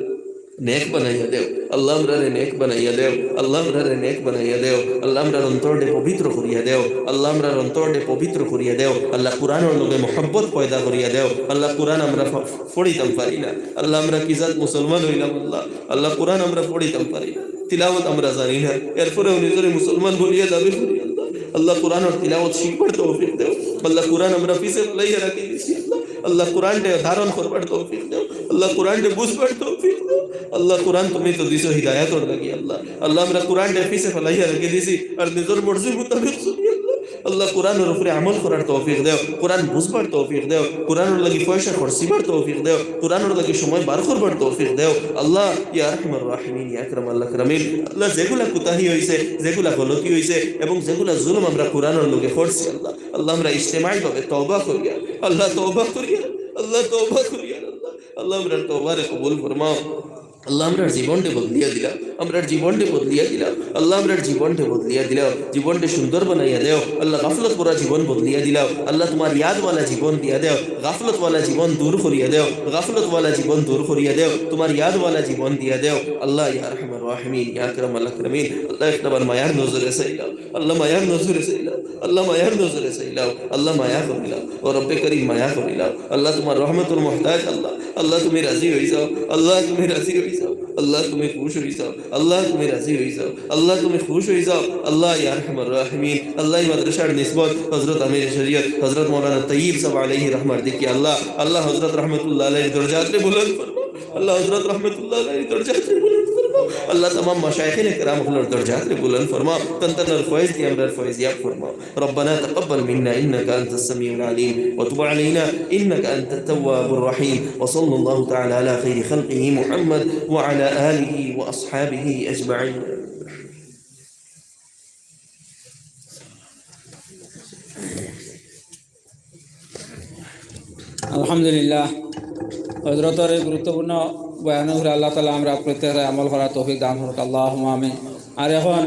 নেক বানাইয়া দেও। আল্লাহ, আমরারে নেক বানাইয়া দেও। আল্লাহ, আমরারে নেক বানাইয়া দেও। আল্লাহ, আমরার অন্তররে পবিত্র করিয়া দেও। আল্লাহ, আমরার অন্তররে পবিত্র করিয়া দেও। আল্লাহ, কোরআনর লগে মহব্বত পয়দা করিয়া দেও। আল্লাহ, কোরআন আমরা ফ-, পড়িতাম পারি না। আল্লাহ, আমরা কি জাত মুসলমান অইলাম আল্লাহ? আল্লাহ, কোরআন আমরা পড়িতাম পারি না, তিলাওয়াত আমরা জানি না, এরপরেও নিজরে মুসলমান বলিয়া দাবি করি আল্লাহ। আল্লাহ, কোরআনর তিলাওয়াত শিখবার তৌফিক দেও। আল্লাহ, কোরআন আমরা পিছে ফালাইয়া রাখি দিছি আল্লাহ। আল্লাহ, কোরআনরে ধারণ করবার তৌফিক দেও। আল্লাহ, কোরআনরে বুঝবার তৌফিক দেও। আল্লাহ, কোরআন তুমি তো দিছো হিদায়াতর লাগি আল্লাহ। আল্লাহ, আমরা কোরআনরে পিছে ফালাইয়া রাখি দিছি, আর নিজর মর্জি মোতাবেক চলি আল্লাহ। আল্লাহ, কোরআনর উপরে আমল করার তৌফিক দেও, কোরআন বুঝবার তৌফিক দেও, কোরআনর লাগি পয়সা খরচিবার তৌফিক দেও, কোরআনর লাগি সময় বার করবার তৌফিক দেও। আল্লাহ, ইয়া আরহামার রাহিমিন, ইয়া আকরামাল আকরামিন, আল্লাহ, যেগুলা কুতাহি অইছে, যেগুলা গলতি অইছে এবং যেগুলা জুলুম আমরা কোরআনর লগে করছি আল্লাহ, আল্লাহ, আমরা ইজতেমাইভাবে তওবা করিয়া, আল্লাহ, তওবা করিয়া, আল্লাহ, তওবা করিয়া, আল্লাহ, আল্লাহ, আমরার তওবারে কবুল ফরমাও। আল্লাহ, আমরার জীবনরে বদলিয়া দিলাও, আমরার জীবনরে বদলিয়া দিলাও, আল্লাহ, আমরার জীবনরে বদলিয়া দিলাও, জীবনরে সুন্দর বানাইয়া দেও। আল্লাহ, গাফলত ভরা জীবন বদলিয়া দিলাও। আল্লাহ, তুমার ইয়াদওয়ালা জীবন দিয়া দেও, গাফলতওয়ালা জীবন দূর করিয়া দেও, গাফলতওয়ালা জীবন দূর করিয়া দেও, তুমার ইয়াদওয়ালা জীবন দিয়া দেও। আল্লাহ, ইয়া আরহামার রাহিমিন, ইয়া আকরামাল আকরামিন, আল্লাহ, একটাবার মায়ার নজরে চাইলাও, আল্লাহ, মায়ার নজরে চাইলাও, আল্লাহ, মায়ার নজরে চাইলাও, আল্লাহ, মায়া করিলাও, ও রব্বে করিম, মায়া করিলাও। আল্লাহ, তুমার রহমতর মুহতাজ আল্লাহ, আল্লাহ, তুমি রাজি অই যাও, আল্লাহ, তুমি রাজি অই যাও, আল্লাহ, তুমি খুশ অই যাও, আল্লাহ, তুমি রাজি অই যাও, আল্লাহ, তুমি খুশ অই যাও। আল্লাহ, ইয়া আরহামার রাহিমিন, আল্লাহ, এই মাদ্রাসার নিসবত হযরত আমির শরীয়ত হযরত মাওলানা তৈয়ব সাহেব আলাইহি রহমার দিকে আল্লাহ, আল্লাহ, হযরত রহমতুল্লাহ আলাইহির দরজাতরে বুলন্দ ফরমাও। আল্লাহ, হযরত রহমতুল্লাহ আলাইহির দরজাতরে বুলন্দ ফরমাও। আল্লাহ, তামাম মাশায়েখিনে কেরাম অকলর দরজাতরে বুলন্দ ফরমাও। তান তানর ফয়েজ দিয়া আমরার ফয়েজিয়াব ফরমাও। ربنا تقبل منا إنك أنت السميع العليم وتب علينا إنك أنت التواب الرحيم وصلى الله تعالى على خير خلقه محمد وعلى آله وأصحابه أجمعين. আলহামদুলিল্লাহ, হযরতর এই গুরুত্বপূর্ণ বয়ানর উপরে আল্লাহ তাআলা আমরা প্রত্যেকরে আমল করার তৌফিক দান করুক, আল্লাহুম্মা আমিন। আর এখন